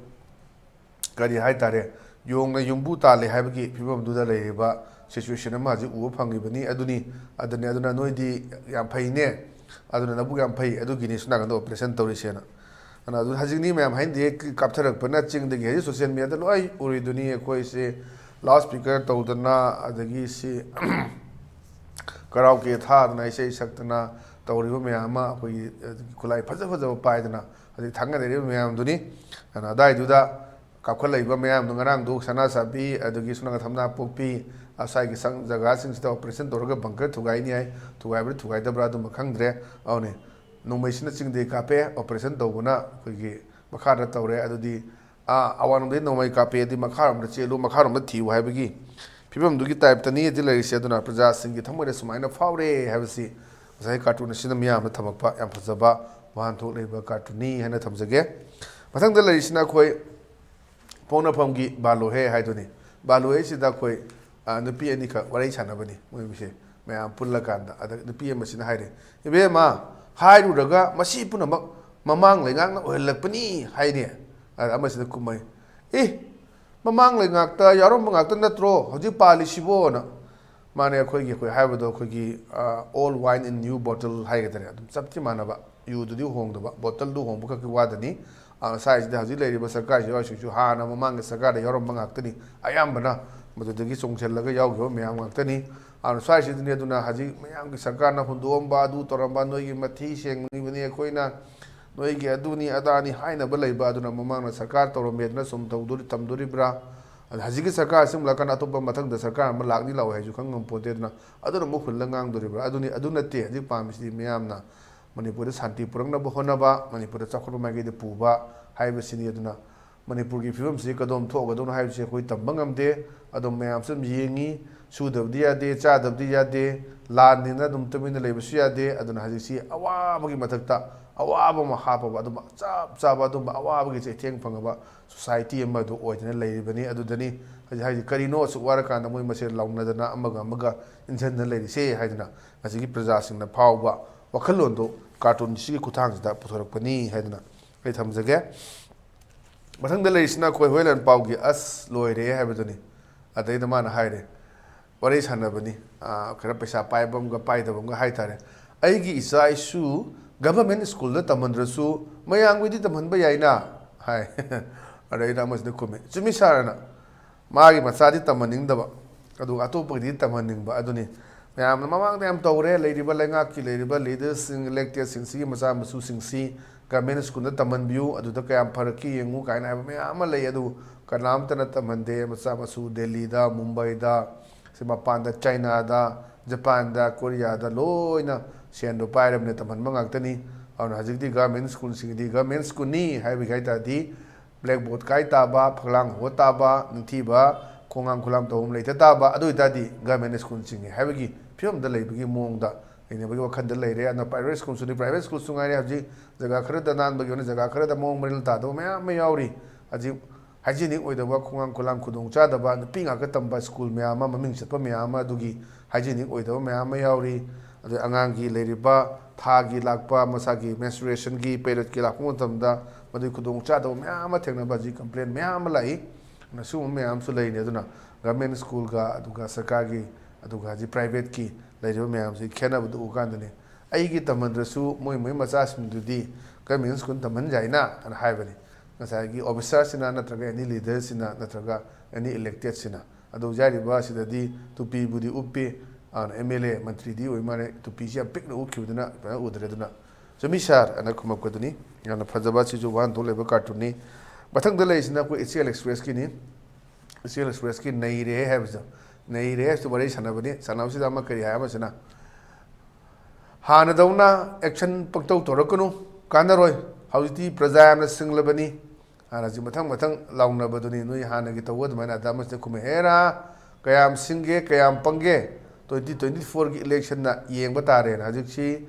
ꯀꯔꯤ ꯍꯥꯏꯇꯥꯔꯦ, ꯌꯣꯡꯅ ꯌꯨꯝꯕꯨ ꯇꯥꯜꯂꯦ ꯍꯥꯏꯕꯒꯤ ꯐꯤꯕꯝꯗꯨꯗ ꯂꯩꯔꯤꯕ situation ꯑꯃ ꯍꯧꯖꯤꯛ ꯎꯕ ꯐꯪꯉꯤꯕꯅꯤ꯫ ꯑꯗꯨꯅꯤ, ꯑꯗꯨꯅꯤ, ꯑꯗꯨꯅ ꯅꯣꯏꯗꯤ ꯌꯥꯝ ꯐꯩꯅꯦ, ꯑꯗꯨꯅ ꯅꯕꯨꯛ ꯌꯥꯝ ꯐꯩ, ꯑꯗꯨꯒꯤꯅꯤ ꯁꯣꯝ ꯅꯥꯀꯟꯗ operation ꯇꯧꯔꯤꯁꯦꯅ꯫ ꯑꯗꯨꯅ ꯑꯗꯨ ꯍꯧꯖꯤꯛꯅꯤ ꯃꯌꯥꯝ ꯍꯥꯏꯅꯗꯤ ꯀꯥꯞꯊꯔꯛꯄꯅ ꯆꯤꯡꯗꯒꯤ ꯍꯧꯖꯤꯛ social media ꯗ ꯂꯣꯏ ꯎꯔꯤꯗꯨꯅꯤ꯫ ꯑꯩꯈꯣꯏꯁꯦ loudspeaker ꯇꯧꯗꯅ, ꯑꯗꯒꯤ ꯁꯤ karaoke ꯊꯥꯗꯅ, ꯏꯁꯩ ꯁꯛꯇꯅ ꯇꯧꯔꯤꯕ ꯃꯌꯥꯝ ꯑꯃ, ꯑꯩꯈꯣꯏꯒꯤ, ꯑ, ꯈꯨꯠꯂꯥꯏ ꯐꯖ ꯐꯖꯕ ꯄꯥꯏꯗꯅ ꯍꯧꯖꯤꯛ ꯊꯥꯡꯒꯠꯅꯔꯤꯕ ꯃꯌꯥꯝꯗꯨꯅꯤ꯫ ꯑꯗꯨꯅ ꯑꯗꯥꯏꯗꯨꯗ ꯀꯥꯞꯈꯠꯂꯛꯏꯕ ꯃꯌꯥꯝꯗꯣ, ꯉꯔꯥꯡꯗꯣ ꯁꯅꯥ ꯁꯥꯕꯤ, ꯑꯗꯒꯤ ꯁꯣꯝ ꯅꯥꯀꯟ ꯊꯝꯅꯥꯄꯣꯛꯄꯤ, ꯑꯁ꯭ꯋꯥꯏꯒꯤ ꯁꯪ ꯖꯒꯥꯁꯤꯡꯁꯤꯗ operation ꯇꯧꯔꯒ bunker ꯊꯨꯒꯥꯏꯅꯤ ꯍꯥꯏ꯫ ꯊꯨꯒꯥꯏꯕ꯭ꯔꯥ ꯊꯨꯒꯥꯏꯗꯕ꯭ꯔꯥ ꯑꯗꯨꯃ ꯈꯪꯗ꯭ꯔꯦ꯫ ꯑꯗꯨꯅꯤ, ꯅꯣꯡꯃꯩꯁꯤꯅ ꯆꯤꯡꯗꯒꯤ ꯀꯥꯞꯄꯦ, operation ꯇꯧꯕꯅ ꯑꯩꯈꯣꯏꯒꯤ ꯃꯈꯥꯗ ꯇꯧꯔꯦ꯫ ꯑꯗꯨꯗꯤ, ꯑꯥ, ꯑꯋꯥꯡꯂꯣꯝꯗꯒꯤ ꯅꯣꯡꯃꯩ ꯀꯥꯞꯄꯦ, ꯑꯗꯨꯗꯤ ꯃꯈꯥꯔꯣꯝꯗ ꯆꯦꯜꯂꯨ, ꯃꯈꯥꯔꯣꯝꯗ ꯊꯤꯌꯨ ꯍꯥꯏꯕꯒꯤ ꯐꯤꯕꯝꯗꯨꯒꯤ type ꯇꯅꯤ ꯍꯧꯖꯤꯛ ꯂꯩꯔꯤꯁꯦ꯫ ꯑꯗꯨꯅ ꯄ꯭ꯔꯖꯥꯁꯤꯡꯒꯤ ꯊꯃꯣꯏꯗ ꯁꯨꯃꯥꯏꯅ ꯐꯥꯎꯔꯦ ꯍꯥꯏꯕꯁꯤ ꯉꯁꯥꯏ cartoon ꯑꯁꯤꯅ ꯃꯤꯌꯥꯝꯗ ꯊꯝꯃꯛꯄ ꯌꯥꯝ ꯐꯖꯕ ꯋꯥꯍꯟꯊꯣꯛ ꯂꯩꯕ cartoon ꯅꯤ ꯍꯥꯏꯅ ꯊꯝꯖꯒꯦ꯫ ꯃꯊꯪꯗ ꯂꯩꯔꯤꯁꯤꯅ ꯑꯩꯈꯣꯏ ꯄꯣꯛꯅꯐꯝꯒꯤ "ꯕꯥꯂꯣꯍꯦ" ꯍꯥꯏꯗꯨꯅꯤ꯫ ꯕꯥꯂꯣꯍꯦꯁꯤꯗ ꯑꯩꯈꯣꯏ, ꯑ, ꯅꯨꯄꯤ ꯑꯅꯤꯈꯛ ꯋꯥꯔꯤ ꯁꯥꯟꯅꯕꯅꯤ ꯃꯣꯏꯁꯦ ꯃꯌꯥꯝ ꯄꯨꯜꯂꯀꯥꯟꯗ꯫ ꯑꯗ ꯅꯨꯄꯤ ꯑꯃꯁꯤꯅ ꯍꯥꯏꯔꯦ, "ꯏꯕꯦꯝꯃ, ꯍꯥꯏꯔꯨꯔꯒ ꯃꯁꯤ ꯄꯨꯝꯅꯃꯛ ꯃꯃꯥꯡ ꯂꯩꯉꯥꯛꯅ ꯑꯣꯏꯍꯜꯂꯛꯄꯅꯤ" ꯍꯥꯏꯅꯦ꯫ ꯑꯗ ꯑꯃꯁꯤꯅ ꯈꯨꯝꯃꯩ, "ꯑꯦ, ꯃꯃꯥꯡ ꯂꯩꯉꯥꯛꯇ ꯌꯥꯎꯔꯝꯕ ꯉꯥꯛꯇ ꯅꯠꯇ꯭ꯔꯣ ꯍꯧꯖꯤꯛ ꯄꯥꯜꯂꯤꯁꯤꯕꯣꯅ?" ꯃꯥꯅꯦ, ꯑꯩꯈꯣꯏꯒꯤ, ꯑꯩꯈꯣꯏ ꯍꯥꯏꯕꯗꯣ, ꯑꯩꯈꯣꯏꯒꯤ, ꯑ, "Old wine in new bottle" ꯍꯥꯏꯒꯗ꯭ꯔꯥ, ꯑꯗꯨꯝ ꯆꯞꯇꯤ ꯃꯥꯟꯅꯕ, ꯌꯨꯗꯨꯗꯤ ꯍꯣꯡꯗꯕ, bottle ꯗꯨ ꯍꯣꯡꯕ ꯈꯛꯀꯤ ꯋꯥꯗꯅꯤ꯫ ꯑ, ꯁ꯭ꯋꯥꯏꯁꯤꯗ ꯍꯧꯖꯤꯛ ꯂꯩꯔꯤꯕ ꯁꯔꯀꯥꯔꯁꯤ ꯌꯥꯎꯔꯤꯁꯤꯡꯁꯨ ꯍꯥꯟꯅ ꯃꯃꯥꯡꯒꯤ ꯁꯔꯀꯥꯔꯗ ꯌꯥꯎꯔꯝꯕ ꯉꯥꯛꯇꯅꯤ, ꯑꯌꯥꯝꯕꯅ ꯃꯗꯨꯗꯒꯤ ꯆꯣꯡꯁꯤꯜꯂꯒ ꯌꯥꯎꯈꯤꯕ ꯃꯌꯥꯝ ꯉꯥꯛꯇꯅꯤ꯫ ꯑꯗꯨꯅ ꯁ꯭ꯋꯥꯏꯁꯤꯗꯅꯤ꯫ ꯑꯗꯨꯅ ꯍꯧꯖꯤꯛ ꯃꯌꯥꯝꯒꯤ ꯁꯔꯀꯥꯔꯅ ꯍꯨꯟꯗꯣꯛꯑꯝꯕ, ꯑꯗꯨ ꯇꯧꯔꯝꯕ, ꯅꯣꯏꯒꯤ ꯃꯊꯤ ꯁꯦꯡꯉꯤꯕꯅꯤ ꯑꯩꯈꯣꯏꯅ, ꯅꯣꯏꯒꯤ ꯑꯗꯨꯅꯤ ꯑꯗꯥꯅꯤ ꯍꯥꯏꯅꯕ ꯂꯩꯕ, ꯑꯗꯨꯅ ꯃꯃꯥꯡꯗ ꯁꯔꯀꯥꯔ ꯇꯧꯔꯝꯃꯦꯗꯅ ꯁꯨꯝ ꯇꯧꯗꯣꯔꯤ ꯇꯝꯗꯣꯔꯤꯕ꯭ꯔꯥ? ꯑꯗ ꯍꯧꯖꯤꯛꯀꯤ ꯁꯔꯀꯥꯔꯁꯤ ꯑꯃꯨꯛ ꯂꯥꯛꯀꯥꯟꯗ ꯑꯇꯣꯞꯄ ꯃꯊꯪꯗ ꯁꯔꯀꯥꯔ ꯑꯃ ꯂꯥꯛꯅꯤ ꯂꯥꯛꯑꯣꯏ ꯍꯥꯏꯁꯨ ꯈꯪ ꯉꯝꯄꯣꯟꯇꯦ꯫ ꯑꯗꯨꯅ ꯑꯗꯨꯅ ꯑꯃꯨꯛ ꯍꯨꯜꯂ ꯉꯥꯡꯗꯣꯔꯤꯕ꯭ꯔꯥ? ꯑꯗꯨꯅꯤ, ꯑꯗꯨ ꯅꯠꯇꯦ ꯍꯧꯖꯤꯛ ꯄꯥꯝꯃꯤꯁꯤꯗꯤ꯫ ꯃꯌꯥꯝꯅ ꯃꯅꯤꯄꯨꯔꯗ ꯁꯥꯟꯇꯤ ꯄꯨꯔꯛꯅꯕ ꯍꯣꯠꯅꯕ, ꯃꯅꯤꯄꯨꯔꯗ ꯆꯥꯎꯈꯠꯄ ꯃꯥꯏꯀꯩꯗ ꯄꯨꯕ ꯍꯥꯏꯕꯁꯤꯅꯤ꯫ ꯑꯗꯨꯅ ꯃꯅꯤꯄꯨꯔꯒꯤ ꯐꯤꯕꯝꯁꯤ ꯀꯗꯣꯝ ꯊꯣꯛꯑꯒꯗꯧꯅꯣ ꯍꯥꯏꯕꯁꯤ ꯑꯩꯈꯣꯏ ꯇꯝꯕ ꯉꯝꯗꯦ꯫ ꯑꯗꯨꯝ ꯃꯌꯥꯝꯁꯨ ꯑꯗꯨꯝ ꯌꯦꯡꯉꯤ꯫ ꯁꯨꯗꯕꯗꯤ ꯌꯥꯗꯦ, ꯆꯥꯗꯕꯗꯤ ꯌꯥꯗꯦ, ꯂꯥꯟꯅꯤꯅ ꯑꯗꯨꯝ ꯇꯨꯃꯤꯟꯅ ꯂꯩꯕꯁꯨ ꯌꯥꯗꯦ꯫ ꯑꯗꯨꯅ ꯍꯧꯖꯤꯛꯁꯤ ꯑꯋꯥꯕꯒꯤ ꯃꯊꯛꯇ ꯑꯋꯥꯕ ꯑꯃ ꯍꯥꯞꯄꯕ, ꯑꯗꯨꯝ ꯆꯞ ꯆꯥꯕ ꯑꯗꯨꯝꯕ ꯑꯋꯥꯕꯒꯤ ꯆꯩꯊꯦꯡ ꯐꯪꯉꯕ ꯁꯣꯁꯥꯏꯇꯤ ꯑꯃꯗꯨ ꯑꯣꯏꯗꯅ ꯂꯩꯔꯤꯕꯅꯤ꯫ ꯑꯗꯨꯗꯅꯤ ꯍꯧꯖꯤꯛ ꯍꯥꯏꯁꯤ ꯀꯔꯤꯅꯣ ꯑꯁꯨꯛ ꯋꯥꯔꯀꯥꯟꯗ ꯃꯣꯏ ꯃꯁꯦꯟ ꯂꯥꯎꯅꯗꯅ ꯑꯃꯒ ꯑꯃꯒ ꯏꯟꯁꯤꯟꯗꯅ ꯂꯩꯔꯤꯁꯦ ꯍꯥꯏꯗꯅ ꯉꯁꯤꯒꯤ ꯄ꯭ꯔꯖꯥꯁꯤꯡꯅ ꯐꯥꯎꯕ ꯋꯥꯈꯜꯂꯣꯟꯗꯨ ꯀꯥꯔꯇꯨꯟꯁꯤꯒꯤ ꯈꯨꯠꯊꯥꯡꯁꯤꯗ ꯄꯨꯊꯣꯔꯛꯄꯅꯤ ꯍꯥꯏꯗꯅ ꯑꯩ ꯊꯝꯖꯒꯦ꯫ ꯃꯊꯪꯗ ꯂꯩꯔꯤꯁꯤꯅ ꯑꯩꯈꯣꯏ ꯍꯨꯏꯂꯦꯟ ꯄꯥꯎꯒꯤ "ꯑꯁ ꯂꯣꯏꯔꯦ" ꯍꯥꯏꯕꯗꯨꯅꯤ꯫ ꯑꯗꯩꯗ ꯃꯥꯅ ꯍꯥꯏꯔꯦ, ꯋꯥꯔꯤ ꯁꯥꯟꯅꯕꯅꯤ, ꯑꯥ, ꯈꯔ ꯄꯩꯁꯥ ꯄꯥꯏꯕ ꯑꯃꯒ ꯄꯥꯏꯗꯕ ꯑꯃꯒ ꯍꯥꯏꯇꯥꯔꯦ꯫ "ꯑꯩꯒꯤ ꯏꯆꯥ ꯏꯁꯨ ꯒꯚꯔꯟꯃꯦꯟ ꯁ꯭ꯀꯨꯜꯗ ꯇꯝꯍꯟꯗ꯭ꯔꯁꯨ ꯃꯌꯥꯝꯒꯤꯗꯤ ꯇꯝꯍꯟꯕ ꯌꯥꯏꯅ?" ꯍꯥꯏ꯫ ꯑꯗꯩꯗ ꯑꯃꯁꯤꯅ ꯈꯨꯝꯃꯤ, "ꯆꯨꯝꯃꯤ ꯁꯥꯔꯅ, ꯃꯥꯒꯤ ꯃꯆꯥꯗꯤ ꯇꯝꯍꯟꯅꯤꯡꯗꯕ, ꯑꯗꯨꯒ ꯑꯇꯣꯞꯄꯒꯤꯗꯤ ꯇꯝꯍꯟꯅꯤꯡꯕ ꯑꯗꯨꯅꯤ꯫ ꯃꯌꯥꯝꯅ ꯃꯃꯥꯡꯗ ꯌꯥꯝ ꯇꯧꯔꯦ, ꯂꯩꯔꯤꯕ ꯂꯩꯉꯥꯛꯀꯤ ꯂꯩꯔꯤꯕ ꯂꯤꯗꯔꯁꯤꯡ, ꯏꯂꯦꯛꯇꯦꯠꯁꯤꯡꯁꯤꯒꯤ ꯃꯆꯥ ꯃꯁꯨꯁꯤꯡꯁꯤ ꯒꯚꯔꯟꯃꯦꯟ ꯁ꯭ꯀꯨꯜꯗ ꯇꯝꯍꯟꯕꯤꯌꯨ, ꯑꯗꯨꯗ ꯀꯌꯥꯝ ꯐꯔꯛꯀꯦ ꯌꯦꯡꯉꯨ" ꯀꯥꯏꯅ ꯍꯥꯏꯕ ꯃꯌꯥꯝ ꯑꯃ ꯂꯩ꯫ ꯑꯗꯨꯕꯨ ꯀꯅꯥꯝꯇꯅ ꯇꯝꯍꯟꯗꯦ꯫ ꯃꯆꯥ ꯃꯁꯨ ꯗꯦꯜꯂꯤꯗ, ꯃꯨꯝꯕꯥꯏꯗ, ꯁꯤ ꯃꯄꯥꯟꯗ, ꯆꯥꯏꯅꯥꯗ, ꯖꯄꯥꯟꯗ, ꯀꯣꯔꯤꯌꯥꯗ ꯂꯣꯏꯅ ꯁꯦꯟꯗꯣ ꯄꯥꯏꯔꯕꯅꯤꯅ ꯇꯝꯍꯟꯕ ꯉꯥꯛꯇꯅꯤ꯫ ꯑꯗꯨꯅ ꯍꯧꯖꯤꯛꯇꯤ ꯒꯚꯔꯟꯃꯦꯟ ꯁ꯭ꯀꯨꯜꯁꯤꯡꯗꯤ ꯒꯚꯔꯟꯃꯦꯟ ꯁ꯭ꯀꯨꯜꯅꯤ ꯍꯥꯏꯕꯒꯤ ꯍꯥꯏ ꯇꯥꯔꯗꯤ ꯕ꯭ꯂꯦꯛꯕꯣꯔꯗ ꯀꯥꯏ ꯇꯥꯕ, ꯐꯛꯂꯥꯡ ꯍꯣ ꯇꯥꯕ, ꯅꯤꯡꯊꯤꯕ ꯈꯣꯡꯉꯥꯡ ꯈꯨꯂꯥꯡ ꯇꯧꯐꯝ ꯂꯩꯇ ꯇꯥꯕ, ꯑꯗꯨ ꯑꯣꯏꯇꯥꯔꯗꯤ ꯒꯚꯔꯟꯃꯦꯟ ꯁ꯭ꯀꯨꯜꯁꯤꯡꯅꯤ ꯍꯥꯏꯕꯒꯤ ꯐꯤꯕꯝꯗ ꯂꯩꯕꯒꯤ ꯃꯑꯣꯡꯗ ꯂꯩꯅꯕꯒꯤ ꯋꯥꯈꯜꯗ ꯂꯩꯔꯦ꯫ ꯑꯗꯨꯅ ꯄ꯭ꯔꯥꯏꯚꯦꯠ ꯁ꯭ꯀꯨꯜꯁꯨꯅꯤ, ꯄ꯭ꯔꯥꯏꯚꯦꯠ ꯁ꯭ꯀꯨꯜꯁꯨ ꯉꯥꯏꯔꯦ ꯍꯧꯖꯤꯛ ꯖꯒꯥ ꯈꯔꯗ ꯅꯥꯟꯕꯒꯤ ꯑꯣꯏꯅ ꯖꯒꯥ ꯈꯔꯗ ꯃꯑꯣꯡ ꯃꯔꯤꯜ ꯇꯥꯗꯕ ꯃꯌꯥꯝ ꯑꯃ ꯌꯥꯎꯔꯤ꯫ ꯍꯧꯖꯤꯛ ꯍꯥꯏꯖꯤꯅꯤꯛ ꯑꯣꯏꯗꯕ, ꯈꯣꯡꯉꯥꯡ ꯈꯨꯂꯥꯡ ꯈꯨꯗꯣꯡ ꯆꯥꯗꯕ, ꯅꯨꯄꯤ ꯉꯥꯛꯇ ꯇꯝꯕ ꯁ꯭ꯀꯨꯜ ꯃꯌꯥꯝ ꯑꯃ, ꯃꯃꯤꯡ ꯆꯠꯄ ꯃꯌꯥꯝ ꯑꯃ, ꯑꯗꯨꯒꯤ ꯍꯥꯏꯖꯤꯅꯤꯛ ꯑꯣꯏꯗꯕ ꯃꯌꯥꯝ ꯑꯃ ꯌꯥꯎꯔꯤ꯫ ꯑꯗꯩ ꯑꯉꯥꯡꯒꯤ ꯂꯩꯔꯤꯕ ꯊꯥꯒꯤ ꯂꯥꯛꯄ, ꯃꯁꯥꯒꯤ ꯃꯦꯟꯁꯇ꯭ꯔꯨꯌꯦꯁꯟꯒꯤ ꯄꯦꯔꯤꯌꯗꯀꯤ ꯂꯥꯛꯄ ꯃꯇꯝꯗ ꯃꯗꯨꯒꯤ ꯈꯨꯗꯣꯡ ꯆꯥꯗꯕ ꯃꯌꯥꯝ ꯑꯃ ꯊꯦꯡꯅꯕ, ꯍꯧꯖꯤꯛ ꯀꯝꯄ꯭ꯂꯦꯟ ꯃꯌꯥꯝ ꯑꯃ ꯂꯥꯛꯏ꯫ ꯑꯗꯨꯅ ꯁꯤꯒꯨꯝꯕ ꯃꯌꯥꯝ ꯑꯃꯁꯨ ꯂꯩꯔꯤꯅꯤ꯫ ꯑꯗꯨꯅ ꯒꯚꯔꯟꯃꯦꯟ ꯁ꯭ꯀꯨꯜꯒ ꯑꯗꯨꯒ ꯁꯔꯀꯥꯔꯒꯤ ꯑꯗꯨꯒ ꯍꯧꯖꯤꯛ ꯄ꯭ꯔꯥꯏꯚꯦꯠꯀꯤ ꯂꯩꯔꯤꯕ ꯃꯌꯥꯝꯁꯤ ꯈꯦꯠꯅꯕꯗꯨ ꯎ ꯀꯥꯟꯗꯅꯤ꯫ ꯑꯩꯒꯤ ꯇꯝꯍꯟꯗ꯭ꯔꯁꯨ ꯃꯣꯏ ꯃꯣꯏ ꯃꯆꯥꯁꯤꯡꯗꯨꯗꯤ ꯒꯚꯔꯟꯃꯦꯟ ꯁ꯭ꯀꯨꯜ ꯇꯝꯍꯟ ꯌꯥꯏꯅ ꯑꯅ ꯍꯥꯏꯕꯅꯤ꯫ ꯉꯁꯥꯏꯒꯤ ꯑꯣꯐꯤꯁꯥꯔꯁꯤꯅ ꯅꯠꯇ꯭ꯔꯒ ꯑꯦꯅꯤ ꯂꯤꯗꯔꯁꯤꯅ ꯅꯠꯇ꯭ꯔꯒ ꯑꯦꯅꯤ ꯏꯂꯦꯛꯇꯦꯠꯁꯤꯅ꯫ ꯑꯗꯨ ꯍꯥꯏꯔꯤꯕ ꯑꯁꯤꯗꯗꯤ ꯇꯨꯄꯤꯕꯨꯗꯤ ꯎꯞꯄꯤ, ꯑꯦꯝ ꯑꯦꯜ ꯑꯦ ꯃꯟꯇ꯭ꯔꯤꯗꯤ ꯑꯣꯏ ꯃꯥꯜꯂꯦ, ꯇꯨꯄꯤꯁꯤ ꯌꯥꯝ ꯄꯤꯛꯅ ꯎꯞꯈꯤꯕꯗꯨꯅ ꯐꯖꯅ ꯎꯗ꯭ꯔꯦ꯫ ꯑꯗꯨꯅ "ꯆꯨꯝꯃꯤ ꯁꯥꯔ" ꯑꯅ ꯈꯨꯝꯃꯛꯄꯗꯨꯅꯤ꯫ ꯌꯥꯝꯅ ꯐꯖꯕ, ꯁꯤꯁꯨ ꯋꯥꯍꯟꯊꯣꯛ ꯂꯩꯕ ꯀꯥꯔꯇꯨꯟꯅꯤ꯫ ꯃꯊꯪꯗ ꯂꯩꯔꯤꯁꯤꯅ ꯑꯩꯈꯣꯏ ꯏꯆꯦꯜ ꯑꯦꯛꯁꯄ꯭ꯔꯦꯁꯀꯤꯅꯤ꯫ ꯏꯆꯦꯜ ꯑꯦꯛꯁꯄ꯭ꯔꯦꯁꯀꯤ "ꯅꯩꯔꯦ" ꯍꯥꯏꯕꯁꯤꯗ, "ꯅꯩꯔꯦ" ꯍꯥꯏꯕꯁꯤꯗ ꯋꯥꯔꯤ ꯁꯥꯟꯅꯕꯅꯤ꯫ ꯁꯥꯟꯅꯕꯁꯤꯗ ꯑꯃ ꯀꯔꯤ ꯍꯥꯏ, ꯑꯃꯁꯤꯅ "ꯍꯥꯟꯅꯗꯧꯅ ꯑꯦꯛꯁꯟ ꯄꯪꯇꯧ ꯇꯧꯔꯛꯀꯅꯨ, ꯀꯥꯟꯅꯔꯣꯏ꯫ ꯍꯧꯖꯤꯛꯇꯤ ꯄ꯭ꯔꯖꯥ ꯌꯥꯝꯅ ꯁꯤꯡꯂꯕꯅꯤ"꯫ ꯍꯥꯟꯅꯁꯤ ꯃꯊꯪ ꯃꯊꯪ ꯂꯥꯎꯅꯕꯗꯨꯅꯤ, ꯅꯣꯏ ꯍꯥꯟꯅꯒꯤ ꯇꯧꯕ ꯑꯗꯨꯃꯥꯏꯅ꯫ ꯑꯗ ꯑꯃꯁꯤꯅ ꯈꯨꯝꯃꯦ, "ꯍꯦꯔꯥ, ꯀꯌꯥꯝ ꯁꯤꯡꯒꯦ, ꯀꯌꯥꯝ ꯄꯪꯒꯦ, ꯇ꯭ꯋꯦꯟꯇꯤ ꯇ꯭ꯋꯦꯟꯇꯤ ꯐꯣꯔꯒꯤ ꯏꯂꯦꯛꯁꯟꯗ ꯌꯦꯡꯕ ꯇꯥꯔꯦꯅ"꯫ ꯍꯧꯖꯤꯛꯁꯤ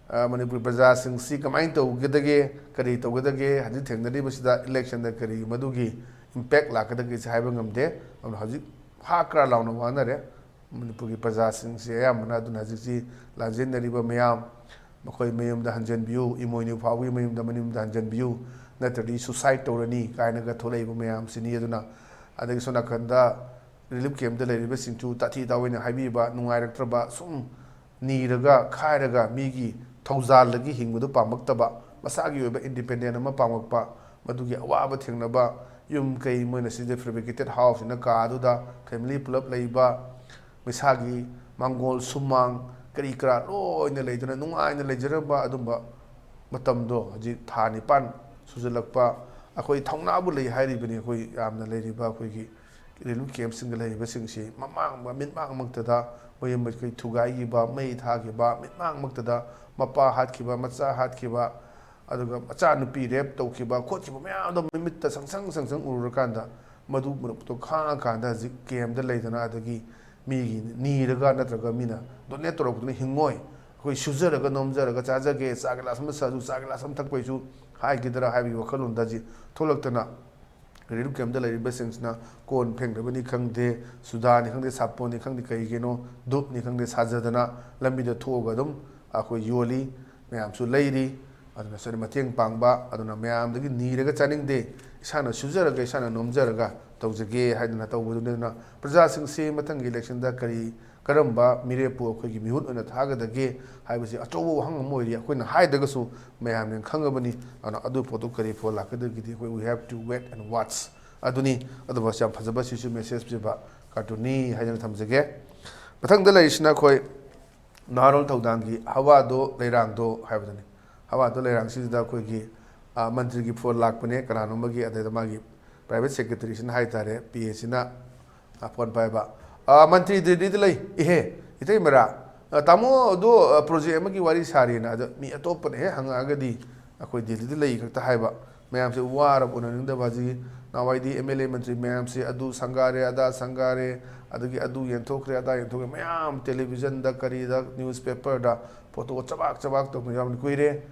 ꯑ, ꯃꯅꯤꯄꯨꯔ ꯄ꯭ꯔꯖꯥꯁꯤꯡꯁꯤ ꯀꯃꯥꯏꯅ ꯇꯧꯒꯗꯒꯦ, ꯀꯔꯤ ꯇꯧꯒꯗꯒꯦ, ꯍꯧꯖꯤꯛ ꯊꯦꯡꯅꯔꯤꯕꯁꯤꯗ ꯏꯂꯦꯛꯁꯟꯗ ꯀꯔꯤ ꯃꯗꯨꯒꯤ ꯏꯝꯄꯦꯛ ꯂꯥꯛꯀꯗꯒꯦꯁꯦ ꯍꯥꯏꯕ ꯉꯝꯗꯦ꯫ ꯑꯗꯨꯅ ꯍꯧꯖꯤꯛ ꯍꯥ ꯀ꯭ꯔꯥ ꯂꯥꯎꯅ ꯋꯥꯅꯔꯦ ꯃꯅꯤꯄꯨꯔꯒꯤ ꯄ꯭ꯔꯖꯥꯁꯤꯡꯁꯦ ꯑꯌꯥꯝꯕꯅ꯫ ꯑꯗꯨꯅ ꯍꯧꯖꯤꯛꯁꯤ ꯂꯥꯟꯖꯦꯟꯅꯔꯤꯕ ꯃꯌꯥꯝ, ꯃꯈꯣꯏ ꯃꯌꯨꯝꯗ ꯍꯟꯖꯤꯟꯕꯤꯌꯨ, ꯏꯃꯣꯏꯅꯨ ꯐꯥꯎꯒꯤ ꯃꯌꯨꯝꯗ, ꯃꯌꯨꯝꯗ ꯍꯟꯖꯤꯟꯕꯤꯌꯨ, ꯅꯠꯇ꯭ꯔꯗꯤ ꯁꯨꯁꯥꯏꯠ ꯇꯧꯔꯅꯤ ꯀꯥꯏꯅꯒ ꯊꯣꯛꯂꯛꯏꯕ ꯃꯌꯥꯝꯁꯤꯅꯤ꯫ ꯑꯗꯨꯅ ꯑꯗꯒꯤ ꯁꯣꯝ ꯅꯥꯀꯟꯗ ꯔꯤꯂꯤꯐ ꯀꯦꯝꯞꯇ ꯂꯩꯔꯤꯕꯁꯤꯡꯁꯨ ꯇꯥꯊꯤ ꯇꯥꯑꯣꯏꯅ ꯍꯥꯏꯕꯤꯕ, ꯅꯨꯡꯉꯥꯏꯔꯛꯇ꯭ꯔꯕ, ꯁꯨꯝ ꯅꯤꯔꯒ ꯈꯥꯏꯔꯒ ꯃꯤꯒꯤ ꯊꯧꯖꯥꯜꯗꯒꯤ ꯍꯤꯡꯕꯗꯨ ꯄꯥꯝꯃꯛꯇꯕ, ꯃꯁꯥꯒꯤ ꯑꯣꯏꯕ ꯏꯟꯗꯤꯄꯦꯟꯗꯦꯟ ꯑꯃ ꯄꯥꯝꯃꯛꯄ, ꯃꯗꯨꯒꯤ ꯑꯋꯥꯕ ꯊꯦꯡꯅꯕ, ꯌꯨꯝ ꯀꯩ ꯃꯣꯏꯅ ꯁꯤꯗ ꯐꯦꯕ꯭ꯔꯤꯀꯦꯇꯦꯠ ꯍꯥꯎꯁ ꯍꯥꯏꯅ ꯀꯥꯗꯨꯗ ꯐꯦꯃꯤꯂꯤ ꯄꯨꯂꯞ ꯂꯩꯕ, ꯃꯩꯁꯥꯒꯤ ꯃꯥꯡꯒꯣꯜ ꯁꯨꯃꯥꯡ ꯀꯔꯤ ꯀꯔꯥ ꯂꯣꯏꯅ ꯂꯩꯗꯨꯅ ꯅꯨꯡꯉꯥꯏꯅ ꯂꯩꯖꯔꯝꯕ ꯑꯗꯨꯝꯕ ꯃꯇꯝꯗꯣ ꯍꯧꯖꯤꯛ ꯊꯥ ꯅꯤꯄꯥꯟ ꯁꯨꯖꯜꯂꯛꯄ꯫ ꯑꯩꯈꯣꯏ ꯊꯧꯅꯥꯕꯨ ꯂꯩ ꯍꯥꯏꯔꯤꯕꯅꯤ, ꯑꯩꯈꯣꯏ ꯌꯥꯝꯅ ꯂꯩꯔꯤꯕ ꯑꯩꯈꯣꯏꯒꯤ ꯔꯤꯂꯤꯐ ꯀꯦꯝꯞꯁꯤꯡꯗ ꯂꯩꯔꯤꯕꯁꯤꯡꯁꯤ ꯃꯃꯥꯡ ꯃꯃꯤꯠꯃꯛꯇꯗ ꯃꯌꯨꯝ ꯃꯀꯩ ꯊꯨꯒꯥꯏꯈꯤꯕ, ꯃꯩ ꯊꯥꯈꯤꯕ, ꯃꯤꯠꯃꯥꯡꯃꯛꯇꯗ ꯃꯄꯥ ꯍꯥꯠꯈꯤꯕ, ꯃꯆꯥ ꯍꯥꯠꯈꯤꯕ, ꯑꯗꯨꯒ ꯃꯆꯥꯅꯨꯄꯤ ꯔꯦꯞ ꯇꯧꯈꯤꯕ ꯈꯣꯠꯈꯤꯕ ꯃꯌꯥꯝꯗꯣ ꯃꯃꯤꯠꯇ ꯁꯪ ꯁꯪ ꯁꯪ ꯁꯪ ꯎꯔꯨꯔꯀꯥꯟꯗ, ꯃꯗꯨ ꯄꯨꯝꯅꯃꯛꯇꯣ ꯈꯥꯡꯉꯀꯥꯟꯗ ꯍꯧꯖꯤꯛ ꯀꯦꯝꯗ ꯂꯩꯗꯅ, ꯑꯗꯒꯤ ꯃꯤꯒꯤ ꯅꯤꯔꯒ ꯅꯠꯇ꯭ꯔꯒ ꯃꯤꯅ ꯗꯣꯅꯦꯠ ꯇꯧꯔꯛꯄꯗꯨꯅ ꯍꯤꯡꯉꯣꯏ, ꯑꯩꯈꯣꯏ ꯁꯨꯖꯔꯒ ꯅꯣꯝꯖꯔꯒ ꯆꯥꯖꯒꯦ, ꯆꯥ ꯒꯤꯂꯥꯁ ꯑꯃ ꯁꯥꯁꯨ, ꯆꯥ ꯒꯤꯂꯥꯁ ꯑꯃ ꯊꯛꯄꯩꯁꯨ ꯍꯥꯏꯈꯤꯗ꯭ꯔꯥ ꯍꯥꯏꯕꯒꯤ ꯋꯥꯈꯜꯂꯣꯟꯗ ꯍꯧꯖꯤꯛ ꯊꯣꯛꯂꯛꯇꯅ, ꯔꯤꯂꯤꯐ ꯀꯦꯝꯞꯇ ꯂꯩꯔꯤꯕꯁꯤꯡꯁꯤꯅ ꯀꯣꯟ ꯐꯦꯡꯅꯕꯅꯤ ꯈꯪꯗꯦ, ꯁꯨꯗꯥꯅꯤ ꯈꯪꯗꯦ, ꯁꯥꯄꯣꯟꯅꯤ ꯈꯪꯗꯦ, ꯀꯩꯒꯤꯅꯣ, ꯙꯨꯞꯅꯤ ꯈꯪꯗꯦ, ꯁꯥꯖꯗꯅ ꯂꯝꯕꯤꯗ ꯊꯣꯛꯑꯒ ꯑꯗꯨꯝ ꯑꯩꯈꯣꯏ ꯌꯣꯜꯂꯤ, ꯃꯌꯥꯝꯁꯨ ꯂꯩꯔꯤ꯫ ꯑꯗꯨꯅ ꯁꯤꯗ ꯃꯇꯦꯡ ꯄꯥꯡꯕ, ꯑꯗꯨꯅ ꯃꯌꯥꯝꯗꯒꯤ ꯅꯤꯔꯒ ꯆꯥꯅꯤꯡꯗꯦ, ꯏꯁꯥꯅ ꯁꯨꯖꯔꯒ ꯏꯁꯥꯅ ꯅꯣꯝꯖꯔꯒ ꯇꯧꯖꯒꯦ ꯍꯥꯏꯗꯅ ꯇꯧꯕꯗꯨꯅꯤ꯫ ꯑꯗꯨꯅ ꯄ꯭ꯔꯖꯥꯁꯤꯡꯁꯤ ꯃꯊꯪꯒꯤ ꯏꯂꯦꯛꯁꯟꯗ ꯀꯔꯤ, ꯀꯔꯝꯕ ꯃꯤꯔꯦꯞꯄꯨ ꯑꯩꯈꯣꯏꯒꯤ ꯃꯤꯍꯨꯠ ꯑꯣꯏꯅ ꯊꯥꯒꯗꯒꯦ ꯍꯥꯏꯕꯁꯤ ꯑꯆꯧꯕ ꯋꯥꯍꯪ ꯑꯃ ꯑꯣꯏꯔꯤ꯫ ꯑꯩꯈꯣꯏꯅ ꯍꯥꯏꯗ꯭ꯔꯒꯁꯨ ꯃꯌꯥꯝꯅ ꯈꯪꯉꯕꯅꯤ꯫ ꯑꯗꯨꯅ ꯑꯗꯨ ꯄꯣꯠꯇꯨ ꯀꯔꯤ ꯐꯣꯜ ꯂꯥꯛꯀꯗꯒꯦꯗꯤ ꯑꯩꯈꯣꯏ "We have to wait and watch" ꯑꯗꯨꯅꯤ꯫ ꯑꯗꯨꯕꯨ ꯌꯥꯝ ꯐꯖꯕ ꯁꯤꯁꯨ ꯃꯦꯁꯦꯖ ꯄꯤꯕ ꯀꯥꯔꯇꯨꯟꯅꯤ ꯍꯥꯏꯗꯅ ꯊꯝꯖꯒꯦ꯫ ꯃꯊꯪꯗ ꯂꯩꯔꯤꯁꯤꯅ ꯑꯩꯈꯣꯏ ꯅꯍꯥꯔꯣꯜ ꯊꯧꯗꯥꯡꯒꯤ ꯍꯋꯥꯗꯣ ꯂꯩꯔꯥꯡꯗꯣ ꯍꯥꯏꯕꯗꯨꯅꯤ꯫ ꯍꯋꯥꯗꯣ ꯂꯩꯔꯥꯡꯁꯤꯗ ꯑꯩꯈꯣꯏꯒꯤ, ꯑ, ꯃꯟꯇ꯭ꯔꯤꯒꯤ ꯐꯣꯟ ꯂꯥꯛꯄꯅꯦ, ꯀꯅꯥꯅꯣꯃꯒꯤ, ꯑꯗꯩꯗ ꯃꯥꯒꯤ private secretaryꯁꯤꯅ ꯍꯥꯏ ꯇꯥꯔꯦ, ꯄꯤ ꯑꯦꯁꯤꯅ, ꯑ, ꯐꯣꯟ ꯄꯥꯏꯕ꯫ "ꯑ, ꯃꯟꯇ꯭ꯔꯤ ꯗꯤꯜꯂꯤꯗ ꯂꯩ꯫ ꯏꯍꯦ, ꯏꯇꯩꯃꯔꯥ? ꯑ, ꯇꯥꯃꯣ ꯑꯗꯣ, ꯑ, project ꯑꯃꯒꯤ ꯋꯥꯔꯤ ꯁꯥꯔꯤꯅ", ꯑꯗꯣ ꯃꯤ ꯑꯇꯣꯞꯄꯅ ꯍꯦꯛ ꯍꯪꯉꯛꯑꯒꯗꯤ ꯑꯩꯈꯣꯏ ꯗꯤꯜꯂꯤꯗ ꯂꯩ ꯈꯛꯇ ꯍꯥꯏꯕ꯫ ꯃꯌꯥꯝꯁꯦ ꯋꯥꯔꯕ ꯎꯅꯅꯤꯡꯗꯕ ꯑꯁꯤꯒꯤ꯫ ꯅꯍꯥꯟꯋꯥꯏꯗꯤ ꯑꯦꯝ ꯑꯦꯜ ꯑꯦ ꯃꯟꯇ꯭ꯔꯤ ꯃꯌꯥꯝꯁꯦ ꯑꯗꯨ ꯁꯪꯒꯥꯔꯦ, ꯑꯗꯥ ꯁꯪꯒꯥꯔꯦ, ꯑꯗꯒꯤ ꯑꯗꯨ ꯌꯦꯟꯊꯣꯛꯈ꯭ꯔꯦ, ꯑꯗꯥ ꯌꯦꯟꯊꯣꯛꯈ꯭ꯔꯦ, ꯃꯌꯥꯝ televisionꯗ ꯀꯔꯤꯗ newspaperꯗ photo ꯆꯕꯥꯛ ꯆꯕꯥꯛ ꯇꯧꯅ ꯌꯥꯎꯕꯅꯤ꯫ ꯀꯨꯏꯔꯦ,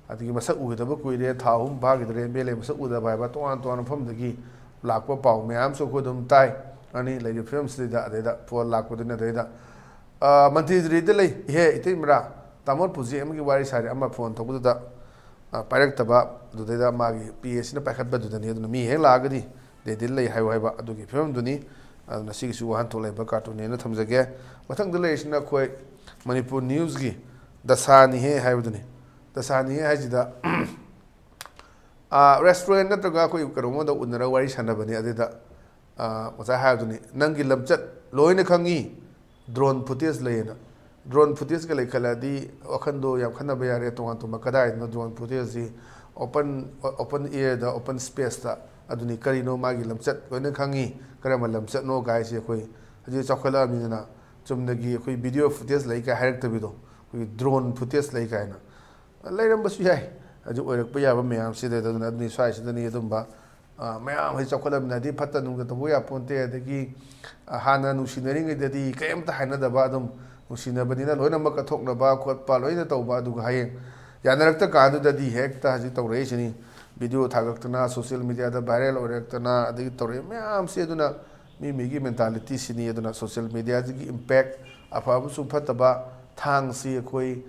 ꯑꯗꯒꯤ ꯃꯁꯛ ꯎꯈꯤꯗꯕ ꯀꯨꯏꯔꯦ, ꯊꯥ ꯑꯍꯨꯝ ꯐꯥꯈꯤꯗ꯭ꯔꯦ ꯑꯦꯝ ꯑꯦꯜ ꯑꯦ ꯃꯁꯛ ꯎꯗꯕ ꯍꯥꯏꯕ꯫ ꯇꯣꯉꯥꯟ ꯇꯣꯉꯥꯟꯕ ꯃꯐꯝꯗꯒꯤ ꯂꯥꯛꯄ ꯄꯥꯎ ꯃꯌꯥꯝꯁꯨ ꯑꯩꯈꯣꯏ ꯑꯗꯨꯝ ꯇꯥꯏ꯫ ꯑꯅꯤ ꯂꯩꯔꯤꯕ ꯐꯤꯕꯝꯁꯤꯗꯩꯗ ꯑꯗꯩꯗ ꯐꯣꯟ ꯂꯥꯛꯄꯗꯨꯅ ꯑꯗꯩꯗ, "ꯑ, ꯃꯟꯇ꯭ꯔꯤ ꯗꯤꯜꯂꯤꯗ ꯂꯩ꯫ ꯏꯍꯦ, ꯏꯇꯩꯃꯔꯥ? ꯇꯥꯃꯣ ꯄꯨꯖꯤ ꯑꯃꯒꯤ ꯋꯥꯔꯤ ꯁꯥꯔꯤ", ꯑꯃ ꯐꯣꯟ ꯇꯧꯕꯗꯨꯗ, ꯑ, ꯄꯥꯏꯔꯛꯇꯕ꯫ ꯑꯗꯨꯗꯩꯗ ꯃꯥꯒꯤ ꯄꯤ ꯑꯦꯁꯤꯅ ꯄꯥꯏꯈꯠꯄꯗꯨꯗꯅꯤ꯫ ꯑꯗꯨꯅ ꯃꯤ ꯍꯦꯛ ꯂꯥꯛꯑꯒꯗꯤ ꯗꯤꯜꯂꯤꯗ ꯂꯩ ꯍꯥꯏꯌꯨ ꯍꯥꯏꯕ ꯑꯗꯨꯒꯤ ꯐꯤꯕꯝꯗꯨꯅꯤ꯫ ꯑꯗꯨꯅ ꯁꯤꯒꯤꯁꯨ ꯋꯥꯍꯟꯊꯣꯛ ꯂꯩꯕ ꯀꯥꯔꯇꯨꯟꯅꯦꯅ ꯊꯝꯖꯒꯦ꯫ ꯃꯊꯪꯗ ꯂꯩꯔꯤꯁꯤꯅ ꯑꯩꯈꯣꯏ ꯃꯅꯤꯄꯨꯔ ꯅ꯭ꯌꯨꯁꯀꯤ ꯗꯁꯥꯅꯤꯍꯦ ꯍꯥꯏꯕꯗꯨꯅꯤ꯫ ꯗꯁꯥꯅꯤꯍꯦ ꯍꯥꯏꯁꯤꯗ, ꯑ, restaurant ꯅꯠꯇ꯭ꯔꯒ ꯑꯩꯈꯣꯏ ꯀꯩꯅꯣꯝꯃꯗ ꯎꯅꯔꯒ ꯋꯥꯔꯤ ꯁꯥꯟꯅꯕꯅꯤ꯫ ꯑꯗꯨꯗ, ꯑ, ꯉꯁꯥꯏ ꯍꯥꯏꯕꯗꯨꯅꯤ, "ꯅꯪꯒꯤ ꯂꯝꯆꯠ ꯂꯣꯏꯅ ꯈꯪꯉꯤ, drone footage ꯂꯩꯌꯦꯅ"꯫ Drone footageꯀ ꯂꯩꯈꯠꯂꯛꯑꯗꯤ ꯋꯥꯈꯟꯗꯣ ꯌꯥꯝ ꯈꯟꯅꯕ ꯌꯥꯔꯦ꯫ ꯇꯣꯉꯥꯟ ꯇꯣꯉꯥꯟꯕ ꯀꯗꯥꯏꯗꯅꯣ drone footageꯁꯤ? Open, open airꯗ, open spaceꯇ꯫ ꯑꯗꯨꯅꯤ, ꯀꯔꯤꯅꯣ ꯃꯥꯒꯤ ꯂꯝꯆꯠ ꯂꯣꯏꯅ ꯈꯪꯉꯤ, ꯀꯔꯝꯕ ꯂꯝꯆꯠꯅꯣ ꯀꯥꯏꯁꯤ꯫ ꯑꯩꯈꯣꯏ ꯍꯧꯖꯤꯛ ꯆꯥꯎꯈꯠꯂꯛꯑꯕꯅꯤꯅ ꯆꯨꯝꯅꯒꯤ ꯑꯩꯈꯣꯏ video footage ꯂꯩ ꯀꯥꯏ ꯍꯥꯏꯔꯛꯇꯕꯤꯗꯣ, ꯑꯩꯈꯣꯏꯒꯤ drone footage ꯂꯩ ꯀꯥꯏꯅ꯫ ꯂꯩꯔꯝꯕꯁꯨ ꯌꯥꯏ꯫ ꯍꯧꯖꯤꯛ ꯑꯣꯏꯔꯛꯄ ꯌꯥꯕ ꯃꯌꯥꯝꯁꯤꯗ꯫ ꯑꯗꯨꯅ ꯑꯗꯨꯅꯤ ꯁ꯭ꯋꯥꯏꯁꯤꯗꯅꯤ ꯑꯗꯨꯝꯕ, ꯑ, ꯃꯌꯥꯝ ꯍꯧꯖꯤꯛ ꯆꯥꯎꯈꯠꯂꯕꯅꯤꯅꯗꯤ ꯐꯠꯇ ꯅꯨꯡꯗ ꯇꯧꯕ ꯌꯥꯄꯣꯟꯇꯦ꯫ ꯑꯗꯒꯤ, ꯑ, ꯍꯥꯟꯅ ꯅꯨꯡꯁꯤꯅꯔꯤꯉꯩꯗꯗꯤ ꯀꯔꯤꯝꯇ ꯍꯥꯏꯅꯗꯕ, ꯑꯗꯨꯝ ꯅꯨꯡꯁꯤꯅꯕꯅꯤꯅ ꯂꯣꯏꯅꯃꯛ ꯀꯠꯊꯣꯛꯅꯕ ꯈꯣꯠꯄ ꯂꯣꯏꯅ ꯇꯧꯕ꯫ ꯑꯗꯨꯒ ꯍꯌꯦꯡ ꯌꯥꯅꯔꯛꯇ ꯀꯥꯟꯗꯨꯗꯗꯤ ꯍꯦꯛꯇ ꯍꯧꯖꯤꯛ ꯇꯧꯔꯛꯏꯁꯤꯅꯤ꯫ Video ꯊꯥꯒꯠꯇꯅ, social mediaꯗ viral ꯑꯣꯏꯔꯛꯇꯅ, ꯑꯗꯒꯤ ꯇꯧꯔꯛꯏ ꯃꯌꯥꯝꯁꯦ꯫ ꯑꯗꯨꯅ ꯃꯤ ꯃꯤꯒꯤ mentalityꯁꯤꯅꯤ꯫ ꯑꯗꯨꯅ social mediaꯁꯤꯒꯤ impact, ꯑꯐꯕꯁꯨ ꯐꯠꯇꯕ ꯊꯥꯡꯁꯤ ꯑꯩꯈꯣꯏ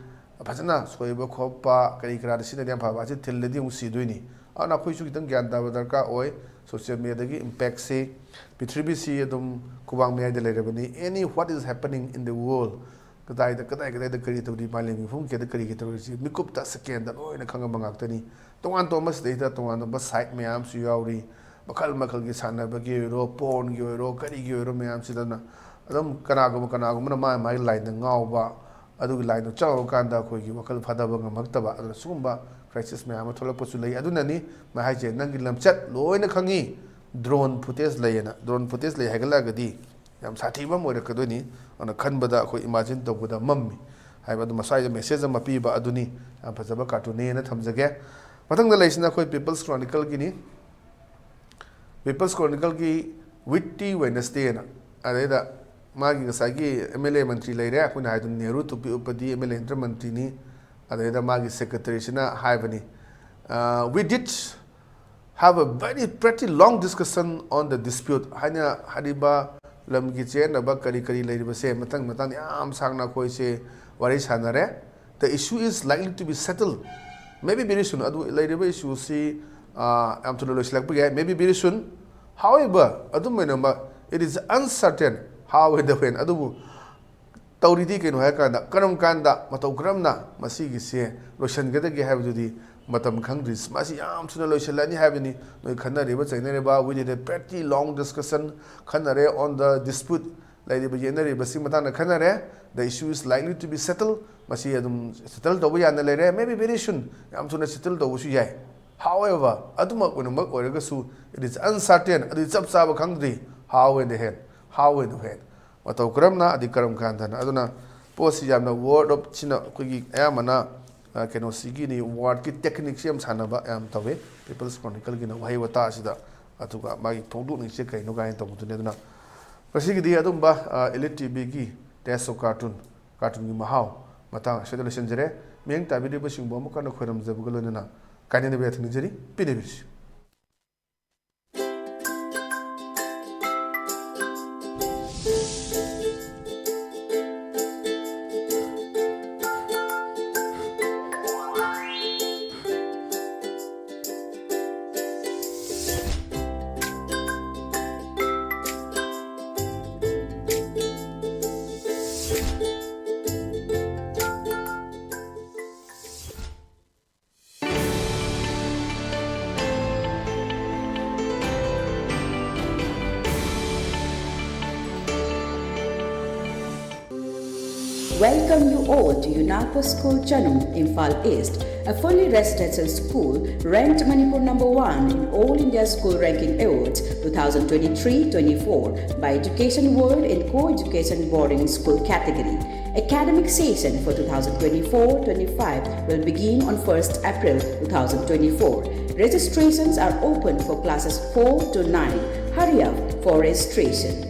ꯐꯖꯅ ꯁꯣꯏꯕ ꯈꯣꯠꯄ ꯀꯔꯤ ꯀꯔꯥꯗ ꯁꯤꯖꯤꯟꯅꯗꯤ ꯌꯥꯝ ꯐꯕ, ꯑꯁꯤ ꯊꯤꯜꯂꯗꯤ ꯑꯃꯨꯛ ꯁꯤꯗꯣꯏꯅꯤ꯫ ꯑꯗꯨꯅ ꯑꯩꯈꯣꯏꯁꯨ ꯈꯤꯇꯪ ꯒ꯭ꯌꯥꯟ ꯇꯥꯕ ꯗꯔꯀꯥꯔ ꯑꯣꯏ꯫ Social mediaꯗꯒꯤ impactꯁꯤ, ꯄ꯭ꯔꯤꯊꯤꯕꯤꯁꯤ ꯑꯗꯨꯝ ꯈꯨꯕꯥꯡ ꯃꯌꯥꯏꯗ ꯂꯩꯔꯕꯅꯤ꯫ Any what is happening in the world, ꯀꯗꯥꯏꯗ, ꯀꯗꯥꯏ ꯀꯗꯥꯏꯗ ꯀꯔꯤ ꯇꯧꯔꯤ, ꯃꯥꯂꯦꯝꯒꯤ ꯃꯐꯝ ꯀꯌꯥꯗ ꯀꯔꯤ ꯀꯔꯤ ꯇꯧꯔꯤꯁꯤ ꯃꯤꯀꯨꯞꯇ, secondꯗ ꯂꯣꯏꯅ ꯈꯪꯉꯕ ꯉꯥꯛꯇꯅꯤ꯫ ꯇꯣꯉꯥꯟ ꯇꯣꯉꯥꯟꯕ ꯁꯤꯗꯩꯗ ꯇꯣꯉꯥꯟ ꯇꯣꯉꯥꯟꯕ site ꯃꯌꯥꯝꯁꯨ ꯌꯥꯎꯔꯤ꯫ ꯃꯈꯜ ꯃꯈꯜꯒꯤ ꯁꯥꯟꯅꯕꯒꯤ ꯑꯣꯏꯔꯣ, pornꯒꯤ ꯑꯣꯏꯔꯣ, ꯀꯔꯤꯒꯤ ꯑꯣꯏꯔꯣ ꯃꯌꯥꯝꯁꯤꯗꯅ, ꯑꯗꯨꯝ ꯀꯅꯥꯒꯨꯝꯕ ꯀꯅꯥꯒꯨꯝꯕꯅ ꯃꯥꯒꯤ ꯃꯥꯒꯤ ꯂꯥꯏꯟꯗ ꯉꯥꯎꯕ, ꯑꯗꯨꯒꯤ ꯂꯥꯏꯟꯗꯨ ꯆꯪꯉꯀꯥꯟꯗ ꯑꯩꯈꯣꯏꯒꯤ ꯋꯥꯈꯜ ꯐꯥꯗꯕ ꯉꯝꯃꯛꯇꯕ, ꯑꯗꯨꯅ ꯁꯤꯒꯨꯝꯕ ꯀ꯭ꯔꯥꯏꯁꯤꯁ ꯃꯌꯥꯝ ꯑꯃ ꯊꯣꯛꯂꯛꯄꯁꯨ ꯂꯩ꯫ ꯑꯗꯨꯅꯅꯤ ꯃꯥ ꯍꯥꯏꯁꯦ, ꯅꯪꯒꯤ ꯂꯝꯆꯠ ꯂꯣꯏꯅ ꯈꯪꯉꯤ, ꯗ꯭ꯔꯣꯟ ꯐꯨꯇꯦꯖ ꯂꯩꯌꯦꯅ꯫ ꯗ꯭ꯔꯣꯟ ꯐꯨꯇꯦꯖ ꯂꯩ ꯍꯥꯏꯒꯠꯂꯛꯑꯒꯗꯤ ꯌꯥꯝ ꯁꯥꯊꯤꯕ ꯑꯃ ꯑꯣꯏꯔꯛꯀꯗꯣꯏꯅꯤ꯫ ꯑꯗꯨꯅ ꯈꯟꯕꯗ ꯑꯩꯈꯣꯏ ꯏꯃꯥꯖꯤꯟ ꯇꯧꯕꯗ ꯃꯝꯃꯤ ꯍꯥꯏꯕ ꯑꯗꯨ ꯃꯁꯥꯏꯗ ꯃꯦꯁꯦꯖ ꯑꯃ ꯄꯤꯕ ꯑꯗꯨꯅꯤ꯫ ꯌꯥꯝ ꯐꯖꯕ ꯀꯥꯔꯇꯨꯟꯅꯦꯅ ꯊꯝꯖꯒꯦ꯫ ꯃꯊꯪꯗ ꯂꯩꯁꯤꯅ ꯑꯩꯈꯣꯏ ꯄꯤꯄꯜꯁ ꯀ꯭ꯔꯣꯅꯤꯀꯜꯒꯤꯅꯤ꯫ ꯄꯤꯄꯜꯁ ꯀ꯭ꯔꯣꯅꯤꯀꯜꯒꯤ ꯋꯤꯠꯇꯤ ꯋꯦꯅꯁꯗꯦꯅ, ꯑꯗꯩꯗ ꯃꯥꯒꯤ ꯉꯁꯥꯏꯒꯤ ꯑꯦꯝ ꯑꯦꯜ ꯑꯦ ꯃꯟꯇ꯭ꯔꯤ ꯂꯩꯔꯦ, ꯑꯩꯈꯣꯏꯅ ꯍꯥꯏꯗꯨꯅ ꯅꯦꯍꯔꯨ ꯇꯣꯄꯤ ꯎꯞꯄꯗꯤ ꯑꯦꯝ ꯑꯦꯜ ꯑꯦ ꯅꯠꯇ꯭ꯔ ꯃꯟꯇ꯭ꯔꯤꯅꯤ꯫ ꯑꯗꯩꯗ ꯃꯥꯒꯤ ꯁꯦꯀ꯭ꯔꯦꯇꯔꯤꯁꯤꯅ ꯍꯥꯏꯕꯅꯤ, "We did have a very pretty long discussion on the dispute" ꯍꯥꯏꯅ ꯍꯥꯏꯔꯤꯕ ꯂꯝꯒꯤ ꯆꯦꯟꯅꯕ ꯀꯔꯤ ꯀꯔꯤ ꯂꯩꯔꯤꯕꯁꯦ ꯃꯇꯥꯡ ꯃꯇꯥꯡ ꯌꯥꯝ ꯁꯥꯡꯅ ꯑꯩꯈꯣꯏꯁꯦ ꯋꯥꯔꯤ ꯁꯥꯟꯅꯔꯦ꯫ "The issue is likely to be settled maybe very soon." ꯑꯗꯨ ꯂꯩꯔꯤꯕ ꯏꯁꯨꯁꯤ ꯌꯥꯝ ꯊꯨꯅ ꯂꯣꯏꯁꯤꯜꯂꯛꯄ ꯌꯥꯏ, maybe very soon. However, ꯑꯗꯨꯝ ꯑꯣꯏꯅꯃꯛ, it is uncertain how and when. ꯑꯗꯨꯕꯨ ꯇꯧꯔꯤꯗꯤ ꯀꯩꯅꯣ ꯍꯥꯏꯔꯀꯥꯟꯗ, ꯀꯔꯝ ꯀꯥꯟꯗ, ꯃꯇꯧ ꯀꯔꯝꯅ ꯃꯁꯤꯒꯤꯁꯦ ꯂꯣꯏꯁꯤꯟꯒꯗꯒꯦ ꯍꯥꯏꯕꯗꯨꯗꯤ ꯃꯇꯝ ꯈꯪꯗ꯭ꯔꯤ꯫ ꯃꯁꯤ ꯌꯥꯝ ꯊꯨꯅ ꯂꯣꯏꯁꯤꯜꯂꯅꯤ ꯍꯥꯏꯕꯅꯤ꯫ ꯅꯣꯏ ꯈꯟꯅꯔꯤꯕ ꯆꯩꯅꯔꯤꯕ, we did a pretty long discussion, ꯈꯟꯅꯔꯦ on the dispute, ꯂꯩꯔꯤꯕ ꯌꯦꯠꯅꯔꯤꯕꯁꯤ ꯃꯇꯥꯡꯗ ꯈꯟꯅꯔꯦ꯫ The issue is likely to be settled. ꯃꯁꯤ ꯑꯗꯨꯝ ꯁꯦꯇꯜ ꯇꯧꯕ ꯌꯥꯅ ꯂꯩꯔꯦ, maybe very soon. ꯌꯥꯝ ꯊꯨꯅ ꯁꯦꯇꯜ ꯇꯧꯕꯁꯨ ꯌꯥꯏ꯫ However, ꯑꯗꯨꯃꯛ ꯑꯣꯏꯅꯃꯛ ꯑꯣꯏꯔꯒꯁꯨ, it is uncertain, ꯑꯗꯨꯗꯤ ꯆꯞ ꯆꯥꯕ ꯈꯪꯗ꯭ꯔꯤ꯫ How and when, how and when. ꯃꯇꯧ ꯀꯔꯝꯅ, ꯑꯗꯩ ꯀꯔꯝ ꯀꯥꯟꯗꯅ꯫ ꯑꯗꯨꯅ ꯄꯣꯠꯁꯤ ꯌꯥꯝꯅ ꯋꯥꯔꯗ ꯑꯣꯐ ꯁꯤꯅ ꯑꯩꯈꯣꯏꯒꯤ ꯑꯌꯥꯝꯕꯅ, ꯑ, ꯀꯩꯅꯣꯁꯤꯒꯤꯅꯤ, ꯋꯥꯔꯗꯀꯤ ꯇꯦꯛꯅꯤꯛꯁꯤ ꯌꯥꯝ ꯁꯥꯟꯅꯕ ꯌꯥꯝ ꯇꯧꯋꯤ꯫ ꯄꯤꯄꯜꯁ ꯀ꯭ꯔꯣꯅꯤꯀꯜꯒꯤꯅ ꯋꯥꯍꯩ ꯋꯥꯇꯥ ꯑꯁꯤꯗ, ꯑꯗꯨꯒ ꯃꯥꯒꯤ ꯐꯣꯡꯗꯣꯛꯅꯤꯡꯁꯦ ꯀꯩꯅꯣ ꯀꯥꯏꯅ ꯇꯧꯕꯗꯨꯅꯤ꯫ ꯑꯗꯨꯅ ꯉꯁꯤꯒꯤꯗꯤ ꯑꯗꯨꯝꯕ, ꯑ, ꯏꯂꯤꯠ ꯇꯤꯚꯤꯒꯤ Taste of Cartoon, ꯀꯥꯔꯇꯨꯟꯒꯤ ꯃꯍꯥꯎ ꯃꯇꯥꯡ ꯑꯁꯤꯗ ꯂꯣꯏꯁꯤꯟꯖꯔꯦ꯫ ꯃꯤꯠꯌꯦꯡ ꯇꯥꯕꯤꯔꯤꯕꯁꯤꯡꯕꯨ ꯑꯃꯨꯛ ꯍꯟꯅ ꯈꯣꯏꯔꯝꯖꯕꯒ ꯂꯣꯏꯅꯅ ꯀꯥꯏꯅꯅꯕ ꯌꯥꯊꯪ ꯅꯤꯖꯔꯤ꯫ ꯄꯤꯅꯕꯤꯔꯁꯤ꯫ Welcome you all to UNACO School Chanung, Imphal East, a fully residential school ranked Manipur number one in All India School Ranking Awards two thousand twenty-three twenty-four by Education World in co-education boarding school category. Academic session for twenty twenty-four twenty-five will begin on first April two thousand twenty-four. Registrations are open for classes four to nine. Hurry up for registration.